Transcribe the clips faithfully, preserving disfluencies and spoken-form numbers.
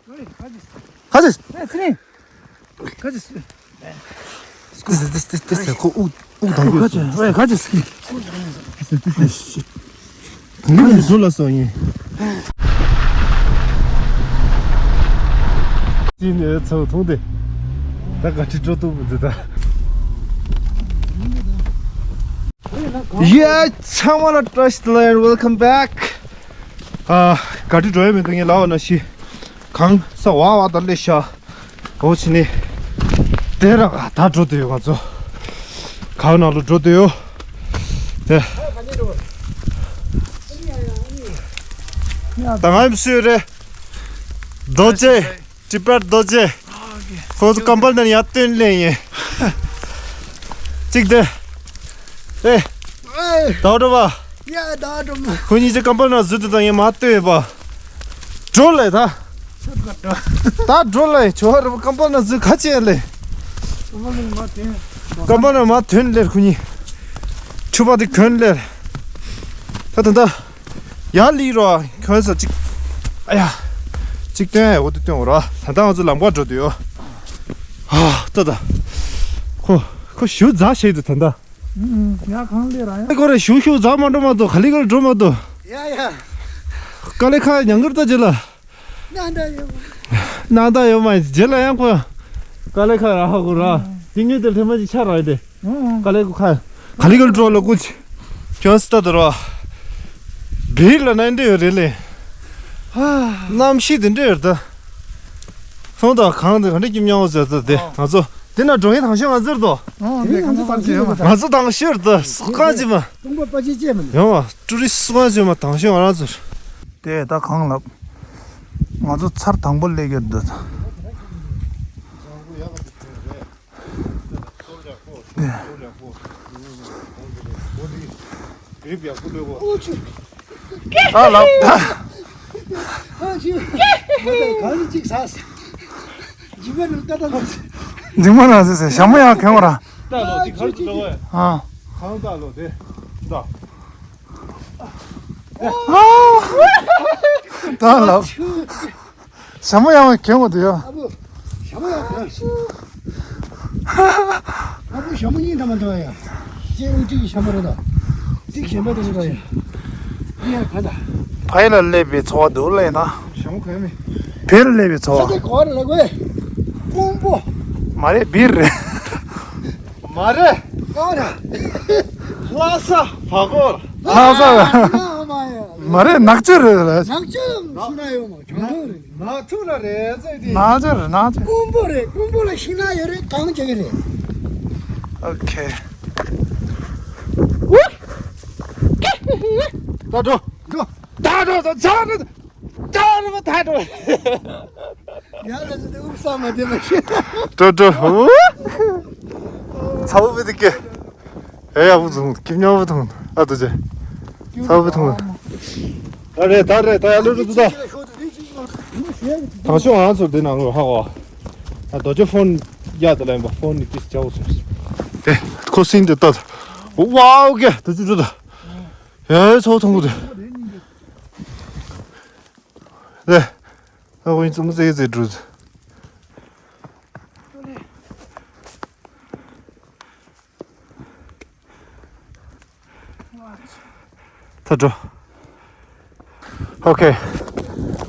ཁ་ཅིག་ཁ་ཅིག་ཁ་ཅིག་ཁོ་དབུགས་དབུགས་དང་པོས་སོང་། ཁ་ཅིག་ག་ནས་འགྲོ་ལ་སོང་ཡིན། ཅི་ནས་ཚོ་ཐུང་དེ། ད་ག་ཁྲི་སྤྲོ་ཏུ་བུ་དེ་ད། Yeah, ཚང་མ་ལ་བཀྲ་ཤིས་བདེ་ལེགས། Welcome back. ཨ། ག་ཁྲི་འགྲོ་ཡ་མི་འདུག་ངས་ལབ་པ་ནང་བཞིན། གངས་ས་བ་བ་དང་སླེབས་ཤག་འོ་ཕྱི་ནས། དེ་ར་ད་འགྲོ་དུ་ཡོད་ང་ཚོ། གངས་ནང་ལ་འགྲོ་དུ་ཡོད། དེ། ད་ང་ཡིན་སུ་རེད། རྡོ་རྗེ། ཊི་པཊ་རྡོ་རྗེ། ཁོང་ཚོ་ཀམ་པལ་ནང་ཡར་བཏོན་ལེན་ཡིན། གཅིག་དེ། ཨེ། ཨེ། ད་འགྲོ་བ། ཡ་ད་འགྲོ་མ། ཁོ་གཉིས་ཀྱི་ཀམ་པལ་ནང་ཟུར་དུ་དང་ཡིན་མ་བཏོན་ཡོད་པ། འགྲོ་ལེ་ད། ད་འགྲོ་ལེ་ཆོ་ར་ཀམ་པལ་ནང་ཟུར་ཁ་ཆེ་ལེ། ཀམ་པལ་ནང་མ་ཐོན་ལེ་ཁོ་གཉིས། ཕྱུ་པ་དེ་གོན་ལེ། ད་ད་ད། ཡར་ལི་རོ། ཁོན་ས་གཅིག་ཨ་ཡ། གཅིག་སྟོན་འོ་དེ་སྟོན་འོ་ར། ད་ལྟ་ང་ཚོ་ལམ་ཁ་འགྲོ་དུས་ཡོ། ཨ་ལྟ་ད། ཁོ་ཁོ་ཞུ་རྫ་ཞེས་དུ་ད་ལྟ། ཡ་གང་ལེ་ར་ཡ། ཁོ་རེ་ཞུ་ཞུ་རྫ་མ་འགྲོ་མ་གཏོགས་ག་ལི་ག་ལ་འགྲོ་མ་གཏོགས། ཡ་ཡ། དཀའ་ལས་ཁག་ཉང་གར་ལྟ་རྗེས་ལ། ན་ད་ཡོད། ན་ད་ཡོད་མ་རྗེས་ལ་ཡང་ཁོ། དཀའ་ལས་ཁག་ར་ཧ་གོ་ར། དེ་ངས་དེ་ལྷད་མ་ཅིག་ཆ་ར་ཡོད་དེ། ཨང་། ག་ལེ་གུ་ཁ། ག་ལེ་གུ་འགྲོ་ལོ་ཀུ་ཅི། ཁྱོད་སི་ཏ་དོ་རོ། བིར་ལ་ནན་འདྲེ་ཡོད་རེད་ལེ། ཧ། གནམ་གཤིས་དེ་འདྲ་ཡོད་ད། སོང་ད་གང་དེ་ག་འདྲ་སྐྱིད་མྱོང་ཟེར་ད་དེ་ང་ཚོ། དེ་ན་འགྲོ་ཡི་དང་ཤོས་ང་ཟེར་དོ། ཨང་། དེ་ང་ཚོ་དང་ཤོས་ཡོད་མ། ང་ཚོ་དང་ཤོས་ད་སུ་གང་ཅི་མ། ཏུང་པ་པ་ཅི་ཅེ་མ། ཡོང་བ་ཀྲུ་རི་སུ་གང་ཅི་མ་དང་ཤོས་ང་རང་ཚོ། དེ་ད་གང་ལབ། ང་ཚོ་ཚར་དང་པོ་སླེབས་ཀྱི་འདུག་ཨ་ལ། འཇིགས་མ་རང་ཟེར་ཟེར་ཞྭ་མོ་ཡང་གྱོན་པ་ར། ཨ། ད་ལ། ཞྭ་མོ་ཡང་གྱོན་པ་དེ་ཡ། ཨ་བུ། ཞྭ་མོ་ཡང་གྱོན། ཨ་བུ་ཞྭ་མོ་གཉིས་འདྲ་མ་འདུག་ཡ། ལྕེ་དབུ་གཅིག་གི་ཞྭ་མོ་རེད་ད། གཅིག་གཞན་པ་དེ་རེད་ད་ཡ། འདི་ཡ་ག་ད། ཕ་ཡུལ་ལ་སླེབས་པའི་ཚོར་བ་འདུག་ལེ་ན། ཞྭ་མོ་གྱོན་མེད། བིར་སླེབས་པའི་ཚོར་བ། ས་ཆ་ག་བ་རེད་ལ་གོ། ཀོང་པོ། མ་རེད་བིར་རེད། མ་རེད། ག་རེད། ལྷ་ས་བ་གོ། ལྷ་ས། མ་རེད་ནག་ཆུ་རེད་ལ། ནག་ཆུ་ཤི་ན་ཡོད་མ་གྱོང་གྱོང་རེད། ནག་ཆུ་ལ་རེད་ཟེར་དེ། ནག་ཆུ་རེད་ནག་ཆུ། ཀོང་པོ་རེད། ཀོང་པོ་ལ་ཤི་ན་ཡོད་རེད་གང་བྱེད་ཀྱི་རེད། ཨོ་ཁེ། ད་འགྲོ། འགྲོ། ད་འགྲོ་ད་ཆ་རེད། ད་རེད་མ་ད་འགྲོ། ཡ་ལ་ཟེར་དེ་དབུགས་ས་མ་བདེ་མ་ཤེས། འགྲོ་འགྲོ། ཚ་བོ་མི་འདུག་གི། ཨེ་ཡག་པོ་བཟུང་། སྐྱིད་ཉོག་པོ་མཐོང་། ཨ་ཏོ་ཅེ། ཚ་བོ་མཐོང་། ད་རེད་ད་རེད་ད་ཡ་ལོ་རུ་ཏུ་ད། དང་ཤོག་ང་ཚོར་དེ་ནང་ལོ་ཧ་གོ། ད་རྡོ་རྗེ་ཕོན་ཡ་ད་ལན་པ་ཕོན་ནི་ཏིས་ཅའོ་སོང་། དེ་ཁོ་སིན་དེ་ད། ཝའོ་གེ་ད་ཅི་ཏུ་ད། ཡ་ཚོ་མཐོང་གི་དེ། དེ། ད་ཁོ་ཡིན་ཙུམ་ཙེ་ཙེ་འགྲུ། ད་འགྲོ། ཨོ་ཁེ།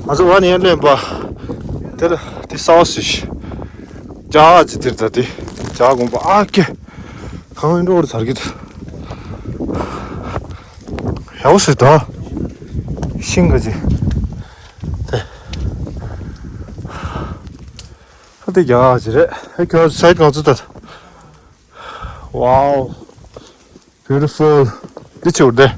ང་ཚོ་བ་ནས་ལེན་པ། དེ་ལ་དེ་སའོ་སི་ཤི། ཇ་ཅི་དེར་ད་དེ། ཇ་དགོན་པ་ཨ་ཀེ། གང་ཡིན་འགྲོ་བར་ཚར་གི་ད། ཡའོ་སི་ད། ཤིང་ག་ཅི། དེ། ཨ་དེ་ཇ་ཅི་རེད། ཨེ་ཁྱོད་སའི་ང་ཚོ་ད། Wow, beautiful. འདི་ཆེ་བར་དེ།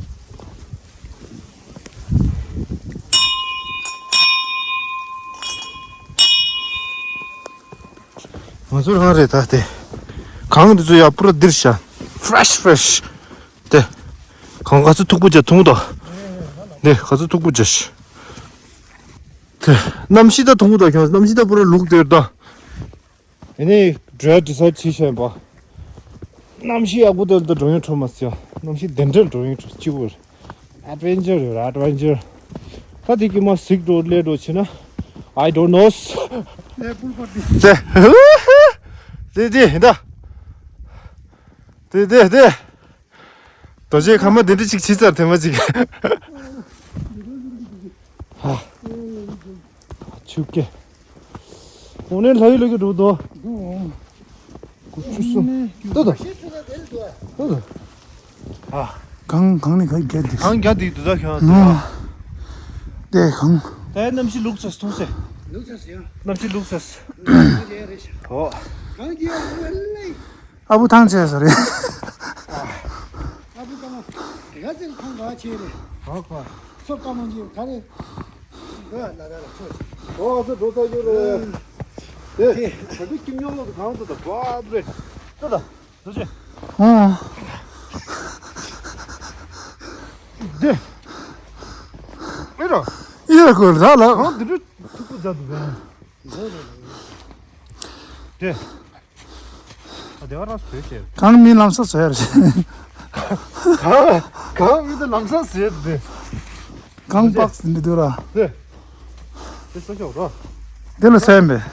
ང་ཚོ་རང་རེད་ད་དེ། གངས་འདི་ཚོ་ཡ་པུ་ར་འདིར་ཤ། Fresh, fresh. དེ། གངས་ག་ཚོད་མཐུག་པོ་བྱ་ཐུང་ད། དེ་ག་ཚོད་མཐུག་པོ་བྱ་ཤི། དེ། གནམ་གཤིས་ད་ཐུང་ད་ཁྱོད་གནམ་གཤིས་ད་པུ་ར་ལུག་དེར་ད། དེ་ནས་འགྲོ་ཡ་ཌི་སའེ་ཌི་བྱས་བཞིན་པ། གནམ་གཤིས་ཡག་པོ་དེ་ལ་འགྲོ་ཡོང་འཕྲོ་མ་ཟེར། གནམ་གཤིས་དེ་འདྲ་འགྲོ་ཡོང་འཕྲོ་སྐྱིད་པོ་རེད། ཨེ་ཌི་ཝེན་ཅར་ཡོད་རེད་ཨེ་ཌི་ཝེན་ཅར། ད་དེ་ཀྱི་མ་གཟིགས་འགྲོ་སླེབས་འགྲོ་བྱས་ན། I don't know. ཙེ། དེ་དེ་ད། དེ་དེ་དེ། རྡོ་རྗེ་ཁ་མ་དེ་འདྲ་ཅིག་བྱེད་ཚར་དེ་མ་ཅིག་ཧ། ཆུ་སྐྱེ། འོ་ནས་ལྷ་ཡུལ་ལ་གི་འགྲོ་དོ། དགུ་བཅུ་གསུམ། ལྟོས་དང་། ལྟོས་དང་། ཨ། གངས་གངས་ནས་ག་རྒྱ་དེ། གངས་རྒྱ་དེ་དུ་ད་ཁྱོད་ཨ། ཨ། དེ་གངས། ད་གནམ་གཤིས་ལུག་ཚ་སོང་ཟེ། ལུག་ཚ་སོང་། གནམ་གཤིས་ལུག་ཚ་སོང་། ཨོ། གངས་རྒྱ་ཡོད་ལེ། ཨ་བུ་ཐང་ཆད་ས་རེད། ཨ་བུ་ཀ་མ། དེ་ག་ཚེ་ཁང་ག་ཆེ་རེད། ཨོ་ཁ། ཚོ་ཀ་མ་འཇིག་ག་རེད། འགྲོ་ཡ་ལ་ད་ལ་ཚོ་ཆེ། ཨོ་ཚོ་འགྲོ་ས་ཡོད་རེད། དེ་ད་དུ་ཁྱིམ་ཉོ་ལོ་གང་ཚོ་ད་བབ་རེད། ཚོ་ད་ཚོ་ཆེ། ཨོ། དེ། ཨེ་རོ། ཨེ་རོ་གོ་ལ་ལ། གང་དེ་འདྲ་ཐུག་པོ་མཛད་འདུག་ག་དེ། ཨ་དེ་བ་རང་བཟོས་བྱས། གང་མི་ལམ་སང་བཟོས་རེད། གང་གང་མི་དེ་ལམ་སང་བཟོས་དེ། གང་པགས་འདི་འདུག་ར། དེ། དེ་བཟོ་ཤོག་རོ། དེ་ལ་བཟོས་མེད།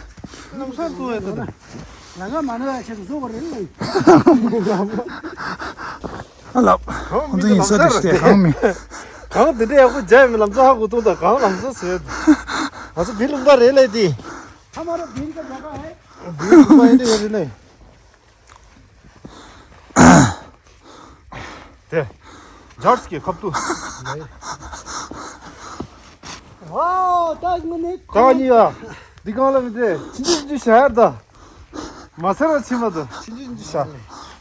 ལམ་སང་བཟོ་ཡས་དེ། ལ་ག་མ་ནོ་ཡ་ཆེ་བཟོ་བ་རེད། ཨ་ལགས། ཁོང་ཚོ་ཡིན་ས་དེ་ཤེས་གང་མི། གང་དེ་འདྲ་ཡག་པོ་རྒྱག་མི་ལམ་སང་ཧ་གོ་ཐུང་དང་གང་ལམ་སང་བཟོས། ང་ཚོ་འདི་ལུང་པ་རེད་ལས་དེ། ཐ་མ་རོ་བིན་ག་ལ་ག་ཧེ། དེ། ཇར་སི་ཀྱི་ཁབ་ཏུ། ཝའོ། ད་ངོ་ནས། ད་གཉིས་ཡ། འདི་གང་ལ་མི་དེ། ཕྱིན་ཅི་ཕྱིན་ཅི་ཤར་ད། མ་སེར་བ་ཕྱིན་པ་ད། ཕྱིན་ཅི་ཕྱིན་ཅི་ཤར།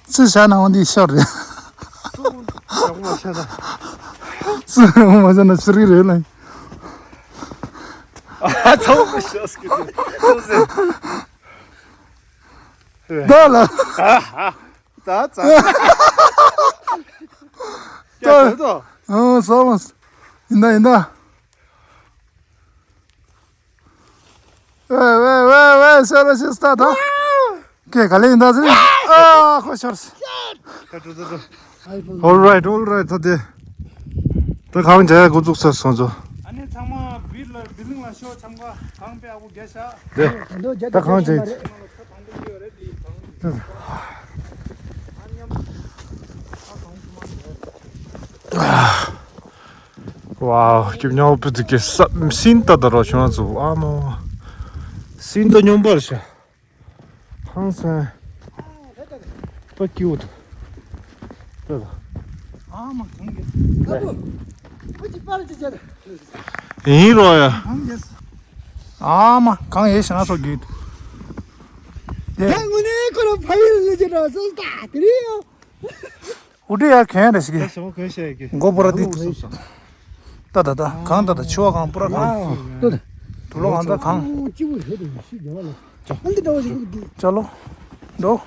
ཙི་ཤར་ན་འོ་འདི་ཤར་རེད། ཙི་མ་ཤར་ན། ཙི་མ་ཤར་ན་ཤི་རི་རེད་ལ། ཨ་ཚ་བོ་ཤ་སྐྱིད་དུ། ད་ལ། ད་ཙ། ད་ད། ཨོ་ས་མ། ཡིན་ད་ཡིན་ད། ཝེ་ཝེ་ཝེ་ཝེ་ཤ་ར་ཤ་སྟ་ད། ཀེ་ག་ལེ་ཡིན་ད་ཟེར། ཨ་ཁོ་ཤར། All right, all right. ད་དེ། ད་གང་བྱས་འགོ་བཙུགས་ཚར་སོང་ཚོ། ཨ་ནི་ཚང་མ་བིལ་ལ་བིལ་ལིང་ལ་ཤོག་ཆམ་ག་གང་པའི་ཨ་བུ་རྒྱ་ཤ། དེ། ད་གང་བྱས། ཝའོ། ཀྱི་ཉོ་པི་ཏི་ཀེ་སབ་སིན་ཏ་ད་རོ་ཤོང་ཚོ་ཨ་མོ། སིན་ཏ་ཉོམ་པར་ཤ། ཧང་སང་། པ་ཀིའུ་ཊི། ཨ་མ་གང་གི། ཨ་བུ། བུ་ཅི་པར་ཅི་བྱ། ཡིན་རོ་ཡ། གང་གི། ཨ་མ་གང་ཡེ་ཤང་སོ་གི། ཡ་ངུ་ནེ་ཁོ་ར་ཕ་ཡིལ་ལེ་ཅི་ར་སོ་སྟ་དེ་རི་ཡོ། ཨུ་ཏི་ཡ་གན་རེ་ཞིག་ད་ཞོག་གོས་ཤེས་ཀྱི། མགོ་པོ་ར་དེ་ཨུ་ཏུ་སོ་སོ། ད་ད་ད་གང་ད་ད་ཆུ་བ་གང་པུ་ར་གང་། ད་ད། དུ་ལོ་གང་ད་གང་། ཅི་བུ་ཧེ་དུ་ཤི་རྒྱ་བ་ལ། ཨ་འདི་འདྲ་བ་ཞིག་གི། ཅ་ལོ། འགྲོ།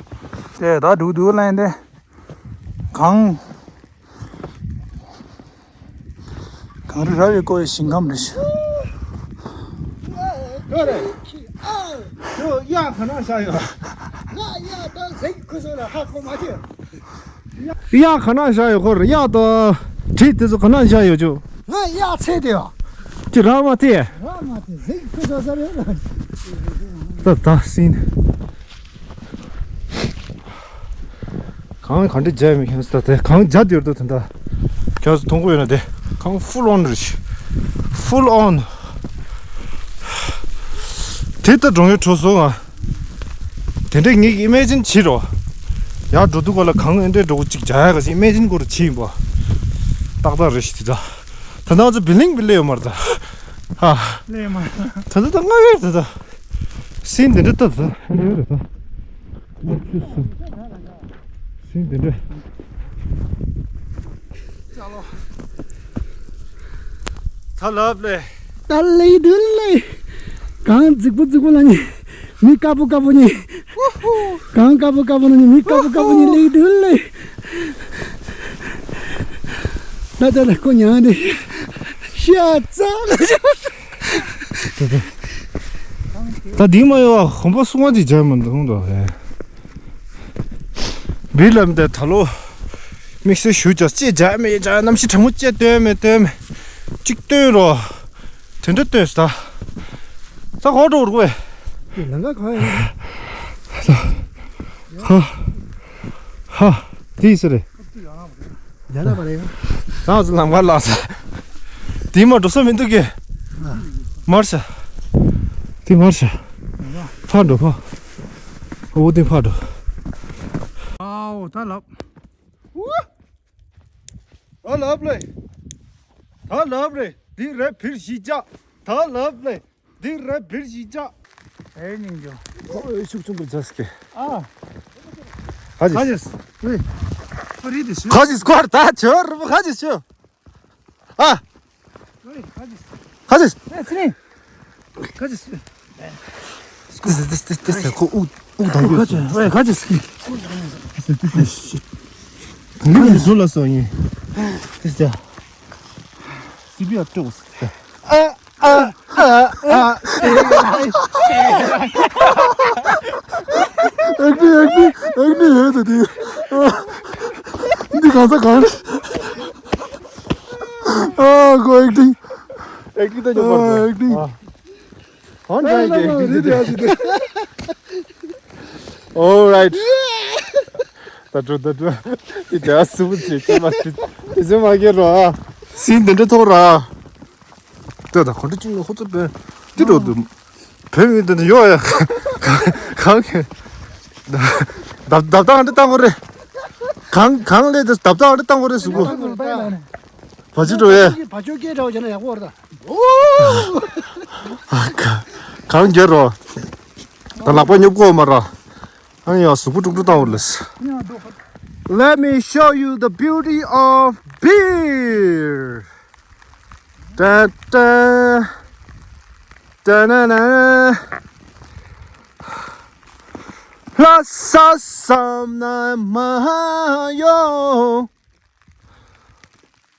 དེ་ད་འགྲོ་འགྲོ་ལན་དེ། གང་། གངས་རི་ར་བའི་བསྐོར་བའི་ཞིང་ཁམས་རེད། ཁྱོད་གཡག་ག་ན་བཞག་ཡོད། ང་གཡག་དང་ཟིག་ཁུ་སོ་ལ་ཧ་གོ་མ་ཆེ། གཡག་ག་ན་བཞག་ཡོད་ཁོ་རེ་གཡག་དང་གྲི་དེ་ཚོ་ག་ན་བཞག་ཡོད་ཅོ། ང་གཡག་ཚེ་དེ་ཡོད། ཅི་ར་མ་དེ། ར་མ་དེ་ཟིག་ཁུ་སོ་ས་རེད། ད་ད་སིན། གངས་ག་འདྲ་རྒྱག་མི་ཁྱོད་ཚོ་ད་དེ་གངས་རྒྱག་དེ་ཡོད་དོ་དེ་འདྲ། ཁྱོད་ཚོ་མཐོང་གི་ཡོད་ན་དེ་གངས་ཧྥུལ་ཨོན་རེད། ཧྥུལ་ཨོན། དེ་ལྟ་འགྲོ་ཡོད་འགྲོ་སོང་ང་། དེ་འདྲས་ངས་ཨི་མེ་ཇིན་བྱེད་རོགས། ཡར་འགྲོ་དུས་ག་ལ་གངས་ཨེ་འདྲས་འགྲོ་གི་ཅིག་རྒྱག་ཡ་ག་ཅིག་ཨི་མེ་ཇིན་སྐོར་བྱེད་ཡིན་པ། ཏག་ཏག་རེད་ཤི་དེ་ད། ད་ནང་ཚོ་བི་ལིང་བི་ལེ་ཡོད་མ་རེད་ད། ཧ། ལེ་མ། ད་ད་ད་ང་ཡོད་ད་ད། སིན་དེ་འདྲ་ལྟ་ད། འདྲ་ཡོད་རེད་ད། ཨ་ཅུ་སུ། སིན་དེ་འདྲ། ད་ལབ་ལེ། ད་ལེ་དུ་ལེ། གངས་རྫིག་པོ་རྫིག་པོ་ལ་ནི། མི་དཀར་པོ་དཀར་པོ་ནི། གངས་དཀར་པོ་དཀར་པོ་ལ་ནི་མི་དཀར་པོ་དཀར་པོ་ནི་ལེ་དུ་ལེ། ད་ད་ད་ཁོ་ཉང་དེ། ཤ་ཚ། ད་དེ་མ་ཡོད་ཨ་གོམ་པ་སྲུང་བ་དེ་བྱས་མ་འདུག་ད། བི་ལམ་དེ་ད་ལོ། དམིགས་བསལ་ཞུ་ཅག་ཅེས་བྱས་མེད་ཅག་གནམ་གཤིས་གྲང་མོ་ཅེས་སྟོན་མེད་སྟོན་མེད། གཅིག་སྟོན་རོགས། དེ་འདྲ་སྟོན་ས་ད། ས་གོ་འགྲོ་རུ་བས། ལང་ཀ་གང་ཡིན། ཧ། ཧ། དེ་ཡིས་རེད། རྒྱ་ནག་པ་རེད། ཚང་མ་ལང་ཀ་ལ་ས། དེ་མ་འགྲོ་ས་མི་འདུག་གི། མར་ཤ། དེ་མར་ཤ། ཕར་འགྲོ་ཕ། ཨོ་དེ་ཕར་འགྲོ། ཨའོ་ད་ལབ། ད་ལབ་ལེ། ད་ལབ་རེད། འདི་རེད་བིར་གཞིས་ཆགས། ད་ལབ་ལེ། འདི་རེད་བིར་གཞིས་ཆགས། ཨེ་ཉིན་འགྱོ། ཨོ་ཤུགས་ཆུང་པོ་རྒྱག་སྐད། ཨ། ཁ་ཅིག་ཁ་ཅིག་ཨེ། ཨ་རི་དེ་ཤི། ཁ་ཅིག་སྐོར་ད་ཆོར་ཁ་ཅིག་ཤི། ཨ། ཨེ་ཁ་ཅིག་ཁ་ཅིག་ཨེ་ཚི་ནི། ཁ་ཅིག་ཏི་སི་ཏི་སི་ཏི་སི་ཁོ་དབུགས་དབུགས་དང་ཁ་ཅིག་ཨེ་ཁ་ཅིག་ཏི་སི་ཏི་སི། ངས་འདི་ཟུར་ལ་སོང་ཡིན། ཏི་སི་ཏི་སི། སི་བི་ཨར་སྤྲོད་དགོས། ཨ་ཨ་ཨ་ཨ། ཨེག་ཊིང་ཨེག་ཊིང་ཨེག་ཊིང་ཡོད་དོ་དེ། འདི་གང་ས་གང་རེད། ཨ་ཁོ་ཨེག་ཊིང་། ཨེག་ཊིང་ད་ཉོ་པར་ཨེག་ཊིང་། ཨ། ཧོན་ཌ་གི་ཨེག་ཊིང་དེ་དེ། All right. ད་འགྲོ་ད་འགྲོ། དེ་དེ་ཨ་སུ་བུ་ཚེ་ཁྱེད་མ་དེ་དེ་ཚོ་མ་གེ་རོ་ཨ། སིན་དེ་འདྲ་ཐོག་ར། ལྟོས་དང་གོ་འདྲ་ཅིག་ནི་ཁོ་ཚོ་པས་ཅི་འགྲོ་འདུག་བོད་མི་དེ་ཡོ་ཡ་གང་གི་བརྡབ་བརྡབ་སྟངས་འདི་བཏང་གོ་རེད། གང་གང་ལས་དེ་བརྡབ་སྟངས་འདི་བཏང་གོ་རེད་གཟུགས་པོ། བ་ཅི་འགྲོ་ཡས། བ་ཅོ་སྐད་འདྲ་བོ་བྱས་ན་ཡག་པོ་རེད་ད། གང་རྒྱལ་རོ། ད་ལག་པ་ཉོབ་གོ་མ་ར། ཨང་ཡ་གཟུགས་པོ་དཀྲུག་དཀྲུག་བཏང་བ་ལས། Let me show you the beauty of beer. Da da da da da. ལྷ་ས་བསམ་ན་མ་ཡོང་།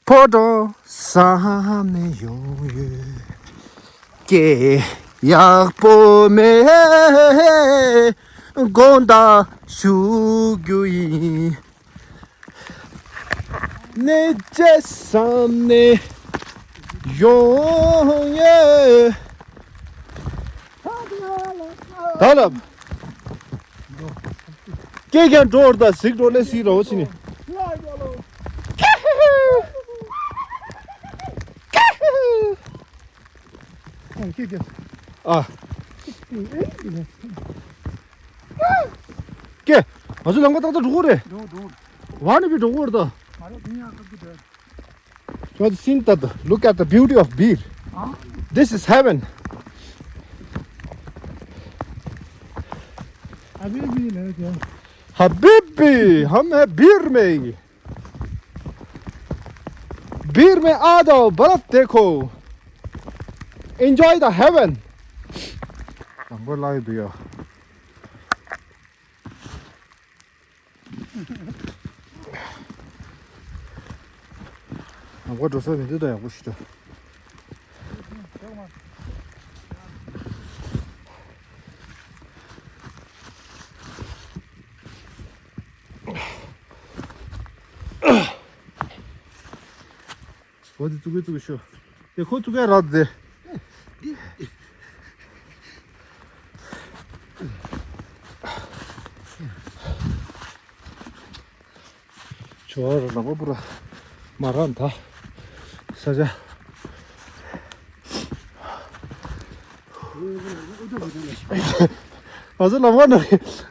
ཕོ་བྲང་བསམ་ནས་ཡོང་ཡོད། སྐད་ཡག་པོ་མེད། དགོངས་དག་ཞུ་རྒྱུ་ཡིན། གནས་མཇལ་བསམ་ནས་ཡོང་ཡོད། ད་ལབ། སྐད་ཀྱང་འགྲོ་བར་ད་གཟིགས་འགྲོ་ལས་གཟིགས་རོགས་ཕྱི་ནས། ཨ། ཀྱེ། ང་ཚོ་ལམ་ཁ་ཏག་ཏག་འགྲོ་གི་རེད། འགྲོ་འགྲོ། ཝ་ནི་བི་འགྲོ་གི་རེད་ད། ང་རང་དེ་ཡང་ཁ་ཀི་འདྲ། You have seen that? Look at the beauty of beer. This is heaven. Habibi, हम है बीर में। बीर में आ जाओ, बर्फ देखो। Enjoy the heaven. དང་པོ་ལ་ཡོད་དུ་ཡོད། ང་འགྲོ་ས་མི་འདུག་ད་ཡག་པོ་ཞིག་འདུག་འོ་དེ་བཙུགས་གི་བཙུགས་གི་ཤོག་དེ་ཁོ་བཙུགས་གི་རག་དེ། ཆུ་བ་ར་ལག་པ་པུ་ར་མ་རག་ད། ས་ཆ། ང་ཚོ་ལམ་ཁ་ནོར་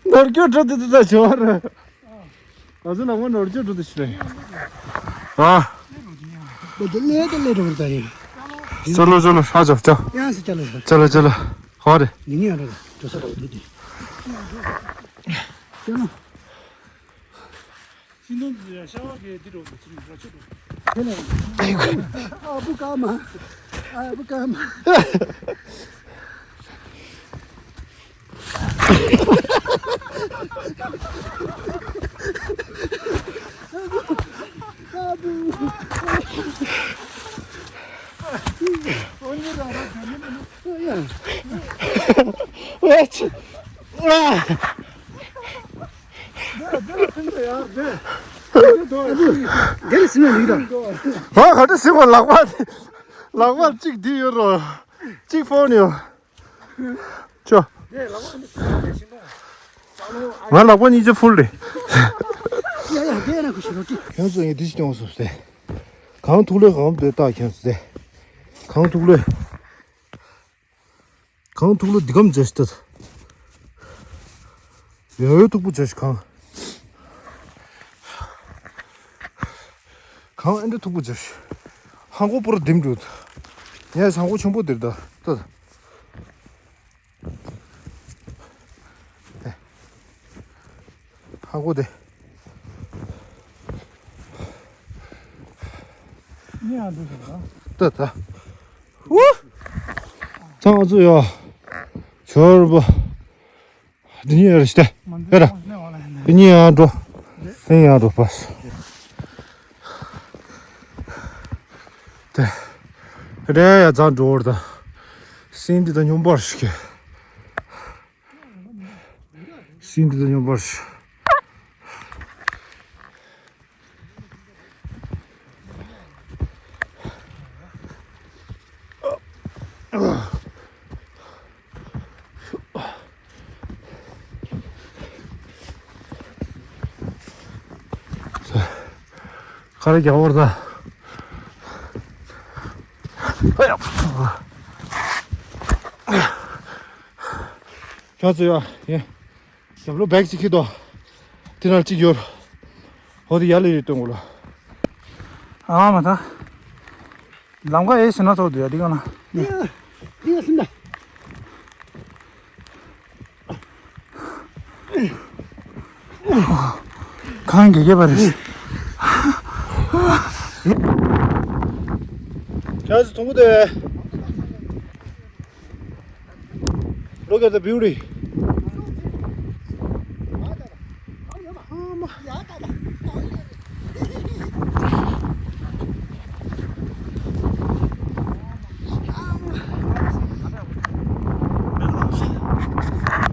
ནོར་སྐྱོད་འགྲོ་དུས་དུས་ད་ཆུ་བ་ར། ང་ཚོ་ལམ་ཁ་ནོར་སྐྱོད་འགྲོ་དུས་ཤི་རེད། ཨ། ལེ་ཏེ་ལེ་ཏེ་ལེ་ཏེ་ལེ་ཏེ། चलो चलो आ जाओ जाओ। यहाँ से चलो। चलो चलो। हो रे। नहीं आ रहा। दूसरा रोड दे। चलो। अब काम। अब काम। འདིར་སིམ་ནས་འདུག་ད། ཨ་ག་འདྲ་སིམ་པ་ལག་པ། ལག་པ་གཅིག་འདི་ཡོད་རོ། གཅིག་ཕོན་ཡོད། ཅོ། ང་ལག་པ་གཉིས་ཆ་ཕུལ་རེད། ཁྱོད་ཚོ་ངས་འདི་ཞིག་སྟོན་སོང་ཟེར། གངས་ཐུག་ལོས་གངས་འདི་ལྟ། ཁྱོད་ཚོ་ཟེར། གངས་ཐུག་ལོས། གངས་ཐུག་ལོ་འདི་གམ་མཇལ་ཤི་ཏོ། ཡོ་ཡོ་ཐུག་པོ་མཇལ་ཤི་གངས། གངས་ཨེ་འདྲ་ཐུག་པོ་མཇལ་ཤི། ཧང་གོ་པོར་ལྡིམ་འགྲོ། ཡ་ཧང་གོ་ཆེན་པོ་འདིར་ད་ཏོ། ཧ་གོ་དེ། ཉེ་ཡང་འདུག་ཟེར་བ། ད་ད། ཝུ། ཚང་ཚུ་ཡོ། ཆོར་བ། འདི་ཉེ་ཡང་རེ་ཤི་ཏེ། ཡ་ར། འདི་ཉེ་ཡང་འགྲོ། འདི་ཡང་འགྲོ་པ། དེ། རེ་ཡ་ཚང་འགྲོ་བར་ད། སིན་འདི་ད་སྙོམས་པར་ཤི་གེ། སིན་འདི་ད་སྙོམས་པར་ཤི། ཁ་ར་རྒྱག་བར་ད། ཁྱོད་ཚོ་ཡ་ཡ། ཞབས་ལོ་བེག་ཅིག་ཁྱེར་དོ། དེ་ན་གཅིག་ཡོད། ཧོ་དེ་ཡ་ལེ་རེ་སྟོན་དགོས་ལ། ཨ་མ་ད། ལམ་ཁ་ཨེ་ཤི་ན་ཚོགས་འདུག་ཡ་འདི་ག་ན། འདི་ག་སིན་ད། གང་གི་རྒྱབ་པ་རེད། ཁྱོད་ཚོ་དུང་གོ་དེ། Look at the beauty.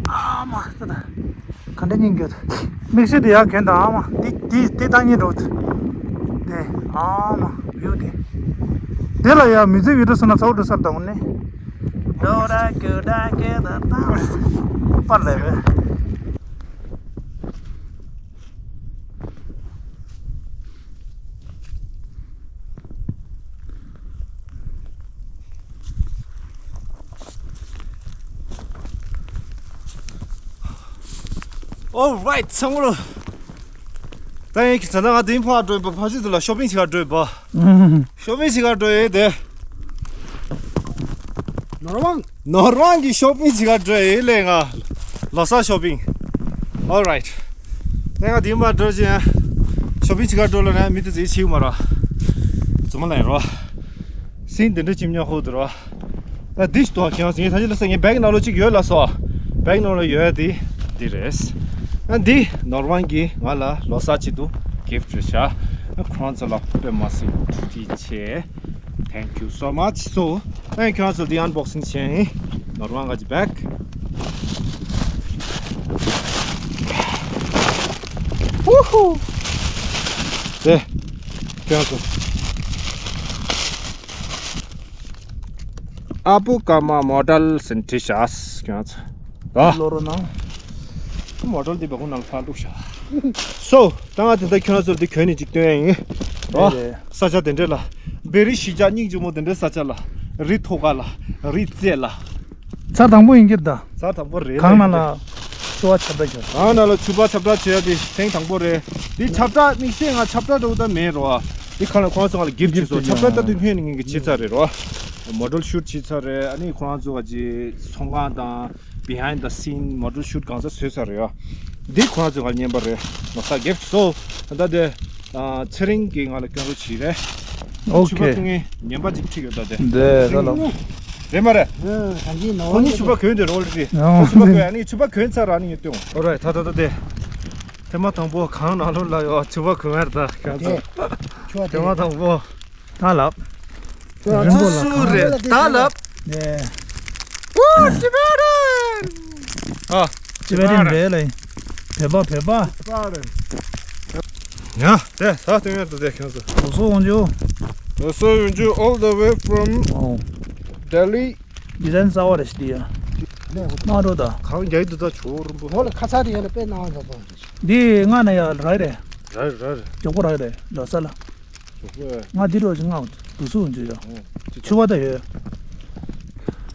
ཨ་མ་ད་ད། ག་འདྲ་སྙིང་རྗེ། མིག་ཤེལ་དེ་ཡག་གྱོན་དང་ཨ་མ། འདི་འདི་འདི་ལྟ་ཉིན་འགྲོ། དེ་ཨ་མ་བིའུ་དེ། དེ་ལ་ཡ་མི་ཚེ་བི་ཌིའོ་བཟོ་ན་ཚ་བོ་འགྲོ་ས་རེད་ད་འོ་ནི། ལོ་ར་ཀུ་ར་ཀེ་ད་ད། པར་ལས་བས། Alright, ཚང་མ་ལོ། ད་ཡིན་གྱི་ད་ང་དེ་ཕར་འགྲོ་ཡིན་པ། ཕ་ཆུ་དེ་ལ་ཤོ་པིང་བྱེད་ག་འགྲོ་ཡིན་པ། ཤོ་པིང་བྱེད་ག་འགྲོ་ཡིན་དེ། ནོར་དབང་། ནོར་དབང་གི་ཤོ་པིང་བྱེད་ག་འགྲོ་ཡིན་ལས་ང་། ལོ་གསར་ཤོ་པིང་། Alright། ད་ང་དེ་ཕར་འགྲོ་ཅིང་ཤོ་པིང་བྱེད་ག་འགྲོ་ལ་ན་མི་དེ་ཚོ་ཡིད་ཆེས་མ་ར། རྫུན་མ་ལ་ཡིན་རོ། སིན་དེ་འདྲ་ཅིམ་ཉག་ཧོ་དུ་རོ། ད་འདི་ཞིག་ཏུ་ཁྱེད་རང་ངས་ད་ཅི་ལ་ས་ངའི་བེག་ནང་ལོ་གཅིག་ཡོད་ལ་སོ། བེག་ནང་ལོ་ཡོད་དེ་འདི་རེད། ཨ་འདི་ནོར་དབང་གིས་ང་ལ་ལོ་གསར་ཆེད་དུ་གིཕ་རེད་ཤག་ཁོ་རང་ཚོ་ལ་དཔེ་མ་སྲིད་ཐུགས་རྗེ་ཆེ། Thank you so much. So ཨ་ཁྱེད་རང་ཚོ་འདི་ཨན་བོག་སིང་བྱས་ཡིན། ནོར་དབང་ག་ཅི་བེག། ཧུ་ཧུ། དེ་ཁྱེད་རང་ཚོ། ཨ་པུ་ཀ་མ་མོ་ཌལ་ཟེར་བྲིས་ཤག་ཁྱོད་ཚོ། ཨ། ལོ་རོ་ནང་། མོ་ཌལ་འདི་བ་ཁུང་ནང་ལ་ཕར་བླུགས་ཤག་སོ། ད་ང་དེ་འདྲ་ཁྱོད་ཚོར་འདི་གྱོན་ནས་ཅིག་སྟོན་ཡ་ཡིན། རོ། རེད་རེད། ས་ཆ་དེ་འདྲ་ལ། བེ་རི་གཞིས་ཆགས་སྙིང་རྗེ་མོ་དེ་འདྲའི་ས་ཆ་ལ། རི་མཐོ་ཁ་ལ། རི་རྩེ་ལ། ཚར་དང་པོ་ཡིན་གྱི་ད། ཚར་དང་པོ་རེད་ལ། གང་ན་ཡིན་ལ། ཆུ་བ་ཆབ་བྲག་གྱོན། གང་ན་ལ་ཆུ་བ་ཆབ་བྲག་བྱེད་ཡ་དེ་ཐེངས་དང་པོ་རེད། འདི་ཆབ་བྲག་དམིགས་བསལ་ང་ཆབ་བྲག་འགྲོ་ད་མེད་རོ། འདི་གང་ལ་ཁོང་ཚོ་ང་ལ་གིཕ་བྱེད་སོང་། ཆབ་བྲག་ལྟ་དུས་ཁྱོན་ནས་ངེད་ཀྱི་བྱེད་ཚར་རེད་རོ། མོ་ཌལ་ཤུ་ཊི་བྱེད་ཚར་རེད། ཨ་ནི་ཁོང་ཚོ་ག་ཅི་ཚོང་ཁང་དང་། Behind the scene མོ་ཌལ་ཤུ་ཊི་གང་ས་བཟོས་ཚར་རེད་ཡ། འདི་ཁོང་ཚོ་ང་ལ་རྔན་པ་རེད། ལོ་གསར་གིཕ་ཊི་སོ། ད་ལྟ་དེ། ཚེ་རིང་གིས་ང་ལ་སྐྱོན་རོགས་བྱས་རེད། ཨོ་ཁེ། ཕྱུ་པ་ཁྱུང་ངའི་རྔན་པ་ཅིག་ཁྲིད་ཡོད་ད་དེ། འདི་ད་ལོ། རེད་མ་རེད། ཨ་གང་ཅི་ནོར་ཁོ་གཉིས་ཕྱུ་པ་གྱོན་དེ་རོལ་རེད། ཨོ་ཕྱུ་པ་གྱོན་ཨ་ནི་ཕྱུ་པ་གྱོན་ཚར་ཨ་ནི་ངས་སྟོན། ཨོ་རེད། ད་ད་ད་དེ། ཐེངས་མ་དང་པོ་གངས་ནང་ལོགས་ལ་ཡོད་ཕྱུ་པ་གྱོན་ཡར་ད་ག་ཚོད། ཕྱུ་པ་ཐེངས་མ་དང་པོ། ད་ལབ། རིང་པོ་ལ་སུ་རེད་ད་ལབ། ནས། ཨོ་ཅི་བ་རེད། ཨ། ཅི་བ་རེད་རེད་ལེ། བེ་བ་བེ་བ། ཡ་དེ་ད་སྟོན་ཡ་ད་དེ་ཁྱོད་ཚོ། ལོ་སོ་ཡོང་རྒྱུ། ལོ་སོ་ཡོང་རྒྱུ། All the way from ཨོ། Delhi. ཌི་ཛའིན་གསར་བ་རེད་ཤི་དེ་ཡ། ནང་འགྲོ་ད། གང་རྒྱག་གི་འདུག་ད་ཇོ་རིན་པོ། འོ་ལ་ཁ་ཚ་དེ་ཡོད་ལ་དཔེ་ནང་འགྲོ་པོ། འདི་ང་ན་ཡ་ར་རེད། ར་ར་ར། ཇོ་ཁོ་ར་རེད་ལོ་ས་ལ། ཇོ་ཁོ། ང་འདི་འགྲོ་ཅིག་ང་དུ་སུ་འཇུ་ཡ། ཆུ་བ་ད་ཡོད།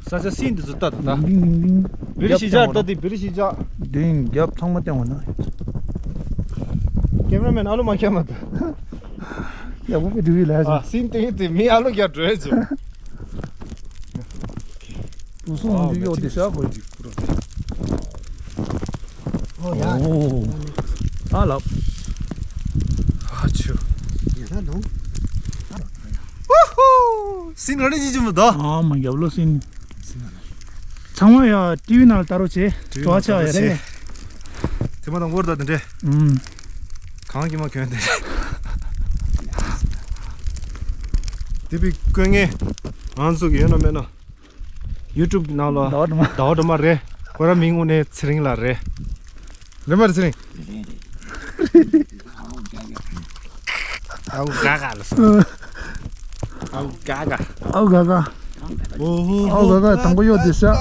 ས་ཆ་སྲིན་འདི་ཚོ་ལྟ་དང་། ལིང་ལིང་ལིང་། བེ་རི་ཤི་ཇག་ལྟ་དེ་བེ་རི་ཤི་ཇག། ལིང་རྒྱབ་ཚང་མ་སྟེང་བ་ན། ཀེམ་ར་མེན་ཨ་ལོ་མ་ཁྱབ་མ་ད། ཡག་པོ་པའི་འགྲུལ་བའི་ལས་ཨ་སྲིན་ཏེ་དེ་མི་ཨ་ལོ་རྒྱ་འགྲོ་ཡ་ཅིག། དུ་སོང་འདི་གཡོག་དེ་ཤ་གོ། ཨོ་ཡ། ཨོ། ཨ་ལབ། ཨ་ཆུ། ཡ་ད་ནོ། ཧུ་ཧུ། སྲིན་ར་ནི་ཅི་ཅི་མི་ད། ཨ་མ་རྒྱབ་ལོ་སྲིན། ཚང་མ་ཡ་ཊི་ཝི་ནང་ལ་ལྟ་རོགས་བྱེད། ཊི་ཝི་ནང་ལྟ་རོགས་བྱེད། དེ་མ་དང་བོར་ད་དེ་འདྲས། ཨུམ། གང་གི་མ་གྱོན་དེ། དེ་བི་བཀོད་ངེས། ང་ཚོ་གི་ཡོད་ན་མེད་ན། ཡུ་ཊུབ་ནང་ལ་ཟླ་བ་སྒྲོལ་མ། ཟླ་བ་སྒྲོལ་མ་རེད། ཁོ་ར་མིང་དངོས་གནས་ཚེ་རིང་ལགས་རེད། རེད་མ་རེད་ཚེ་རིང་། ཨའུ་ག་ག་ལ་སོ། ཨའུ་ག་ག། ཨའུ་ག་ག། ཨོ་ཧོ་ཧོ། ཨའུ་ག་ག་དང་པོ་གཡོག་དེ་ཤ།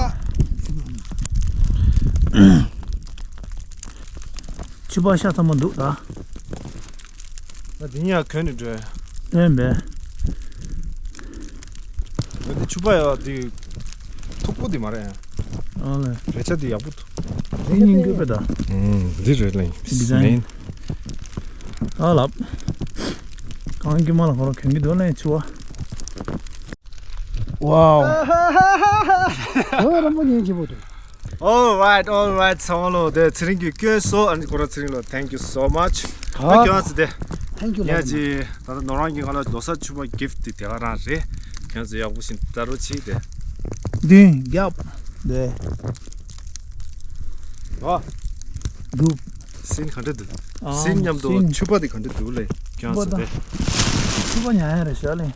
ཆུ་པ་ཤ་ཚ་མོ་འདུག་ད། ང་འདི་ཉག་གོན་ནས་འགྲོ། ལན་པས། ང་འདི་ཆུ་པ་ཡ་འདི་མཐུག་པོ་འདི་མ་རེད། ཨ་ལས། རས་ཆ་འདི་ཡག་པོ་འདུག། འདི་སྙིང་དགོས་པས་ད། ཨུམ། འདི་རེད་ལན། ཌི་ཛའིན། ཨ་ལབ། གང་གི་མ་ལ་ཁོ་རང་གོན་གི་འདུག་ལན་ཆུ་བ། Wow. ཨོ་རམ་པོ་ཉན་གྱི་པོ་དུ། All right, all right, ཚང་མ་ལོ། དེ་ཚེ་རིང་གིས་སྐྱོན་སོ། ཨ་ནི་ཁོ་ར་ཚེ་རིང་ལོ། Thank you so much. ཨ་ཁྱོད་ཚོ་དེ། Thank you ཡ་ལགས། ཅི་ད་ལྟ་ནོར་རང་གི་ང་ལ་ལོ་གསར་ཆུ་པ་གིཕ་ཊི་དེ་ག་རང་རེད། ཁྱོད་ཚོ་ཡག་པོ་ཞིག་ལྟ་རོགས་བྱེད་དེ། མདུན་རྒྱབ། དེ། ཨ། འདུག། སྲིན་ག་འདྲ་འདུག། ཨ། སྲིན་མཉམ་དུ་སྲིན། ཆུ་པ་དེ་ག་འདྲ་འདུག་ལེ། ཁྱོད་ཚོ་དེ། ཆུ་པ་ཉ་ཡ་རེད་ཤག་ལེ།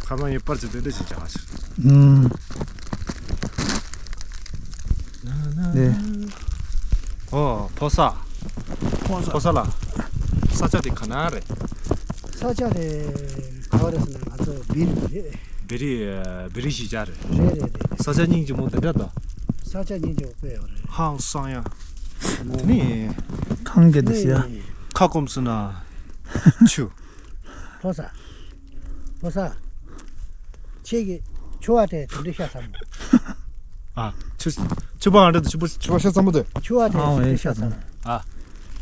ཁ་མ་ཡེ་པར་ཅི་དེ་འདྲ་ཞིག་ཅག་ཞིག། ཨུམ། ལེ། ཨོ་ཕོ་ས། ཕོ་ས། ཕོ་ས་ལ། ས་ཆ་དེ་ག་ན་རེད། ས་ཆ་དེ་ག་བ་རེད་ཟེར་ན་ང་ཚོ་བི་རི་རེད། བི་རི། བི་རི་གཞིས་ཆགས་རེད། རེད་རེད་རེད། ས་ཆ་སྙིང་རྗེ་མོ་དེ་འདྲ་དང་། ས་ཆ་སྙིང་རྗེ་པོ་དཔེ་ཡོད་རེད། ཧང་སང་ཡ། ངོ་། དེ་ནི། གང་གི་འདི་ཟེར་ཡ། ནི། ཁ་སྐོམ་སོང་ན། ཆུ། ཕོ་ས། ཕོ་ས། ཁྱེད་ཀྱི་ཆུ་བ་དེ་དེ་འདྲ་ཤ་ཚ་མོ། ཨ། ཆུ། ཆུ་བ་ཨ་འདྲ་དེ་ཆུ་བ་ཆུ་བ་ཤ་ཚ་མོ་དེ། ཆུ་བ་དེ་ཨ་དེ་འདྲ་ཤ་ཚ་མོ། ཨ།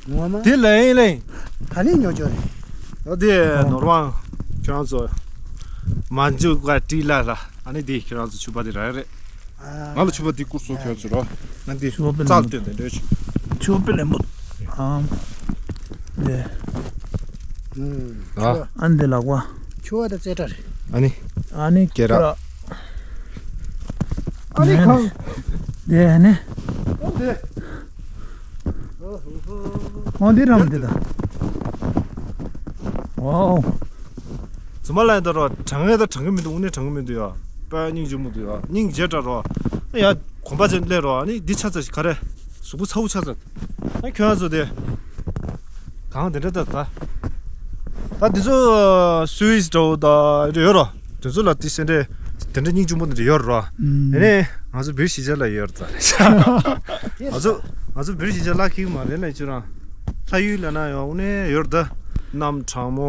ངོ་མ། དེ་ལེན་ལེན། ད་ནི་ཉོ་ཆོག་རེད། ཨ་དེ་ནོར་བང་། ཁྱོད་རང་ཚོ། མ་འཇུག་ག་ཏི་ལ་ལ། ཨ་ནི་དེ་ཁྱོད་རང་ཚོ་ཕྱུ་པ་དེ་རག་རེད། ཨ། ང་ལ་ཕྱུ་པ་དེ་བསྐུར་སོང་ཁྱོད་ཚོ་རོ། ང་འདི་ཕྱུ་པ་དཔེ་རྩལ་ལེན་པོ། སྟོན་དེ་འདྲ་ཞིག། ཕྱུ་པ་དཔེ་ལེན་པོ། ཨ། དེ། ཨ། ཨ་འདི་ལག་པ། ཕྱུ་པ་དེ་རྩེ་ཁྲ་རེད། ཨ་ནི། ཨ་ནི་སྐེ་རགས། ཨ་ནི་ཁང་། དེ་ནི། ཨ་འདི། འོ་འདི་རང་འདི་ད། ཝའོ། ཚུ་མ་ལ་ཡིན་ད་རོ། དྲང་ངེས་ད་དྲང་གི་མི་འདུག། དངོས་གནས་དྲང་གི་མི་འདུག་ཡ། དཔེ་སྙིང་རྗེ་མོ་འདུག་ཡ། སྙིང་རྗེ་དྲག་རོ། ཡ་གོམ་པ་ཅན་སླེབས་རོ། ཨ་ནི་འདི་ཆ་ཚ་ཞིག་ག་རེ། གཟུགས་པོ་ཚ་བོ་ཆ་ཚ། ཨ་ཁྱོད་ཚོ་དེ། གང་དེ་འདྲ་ད་ད། ད་འདི་ཚོ་སུའིས་འདྲ་བོ་ད་ཡོད་རོ། དེ་ཚོ་ལ་དེ་སེ་འདྲ་དེ་འདྲ་སྙིང་རྗེ་མོ་དེ་འདྲ་ཡོད་རོ། ཨ་ནི་ང་ཚོ་བིར་གཞིས་ཆགས་ལ་ཡོད་རོ་ད། ང་ཚོ་ང་ཚོ་བིར་གཞིས་ཆགས་ལ་ཁིག་མ་རེད་ལ་ཁྱོད་རང་། ལྷ་ཡུལ་ལ་ན་ཡོང་ནས་ཡོད་རོ་ད། གནམ་གྲང་མོ།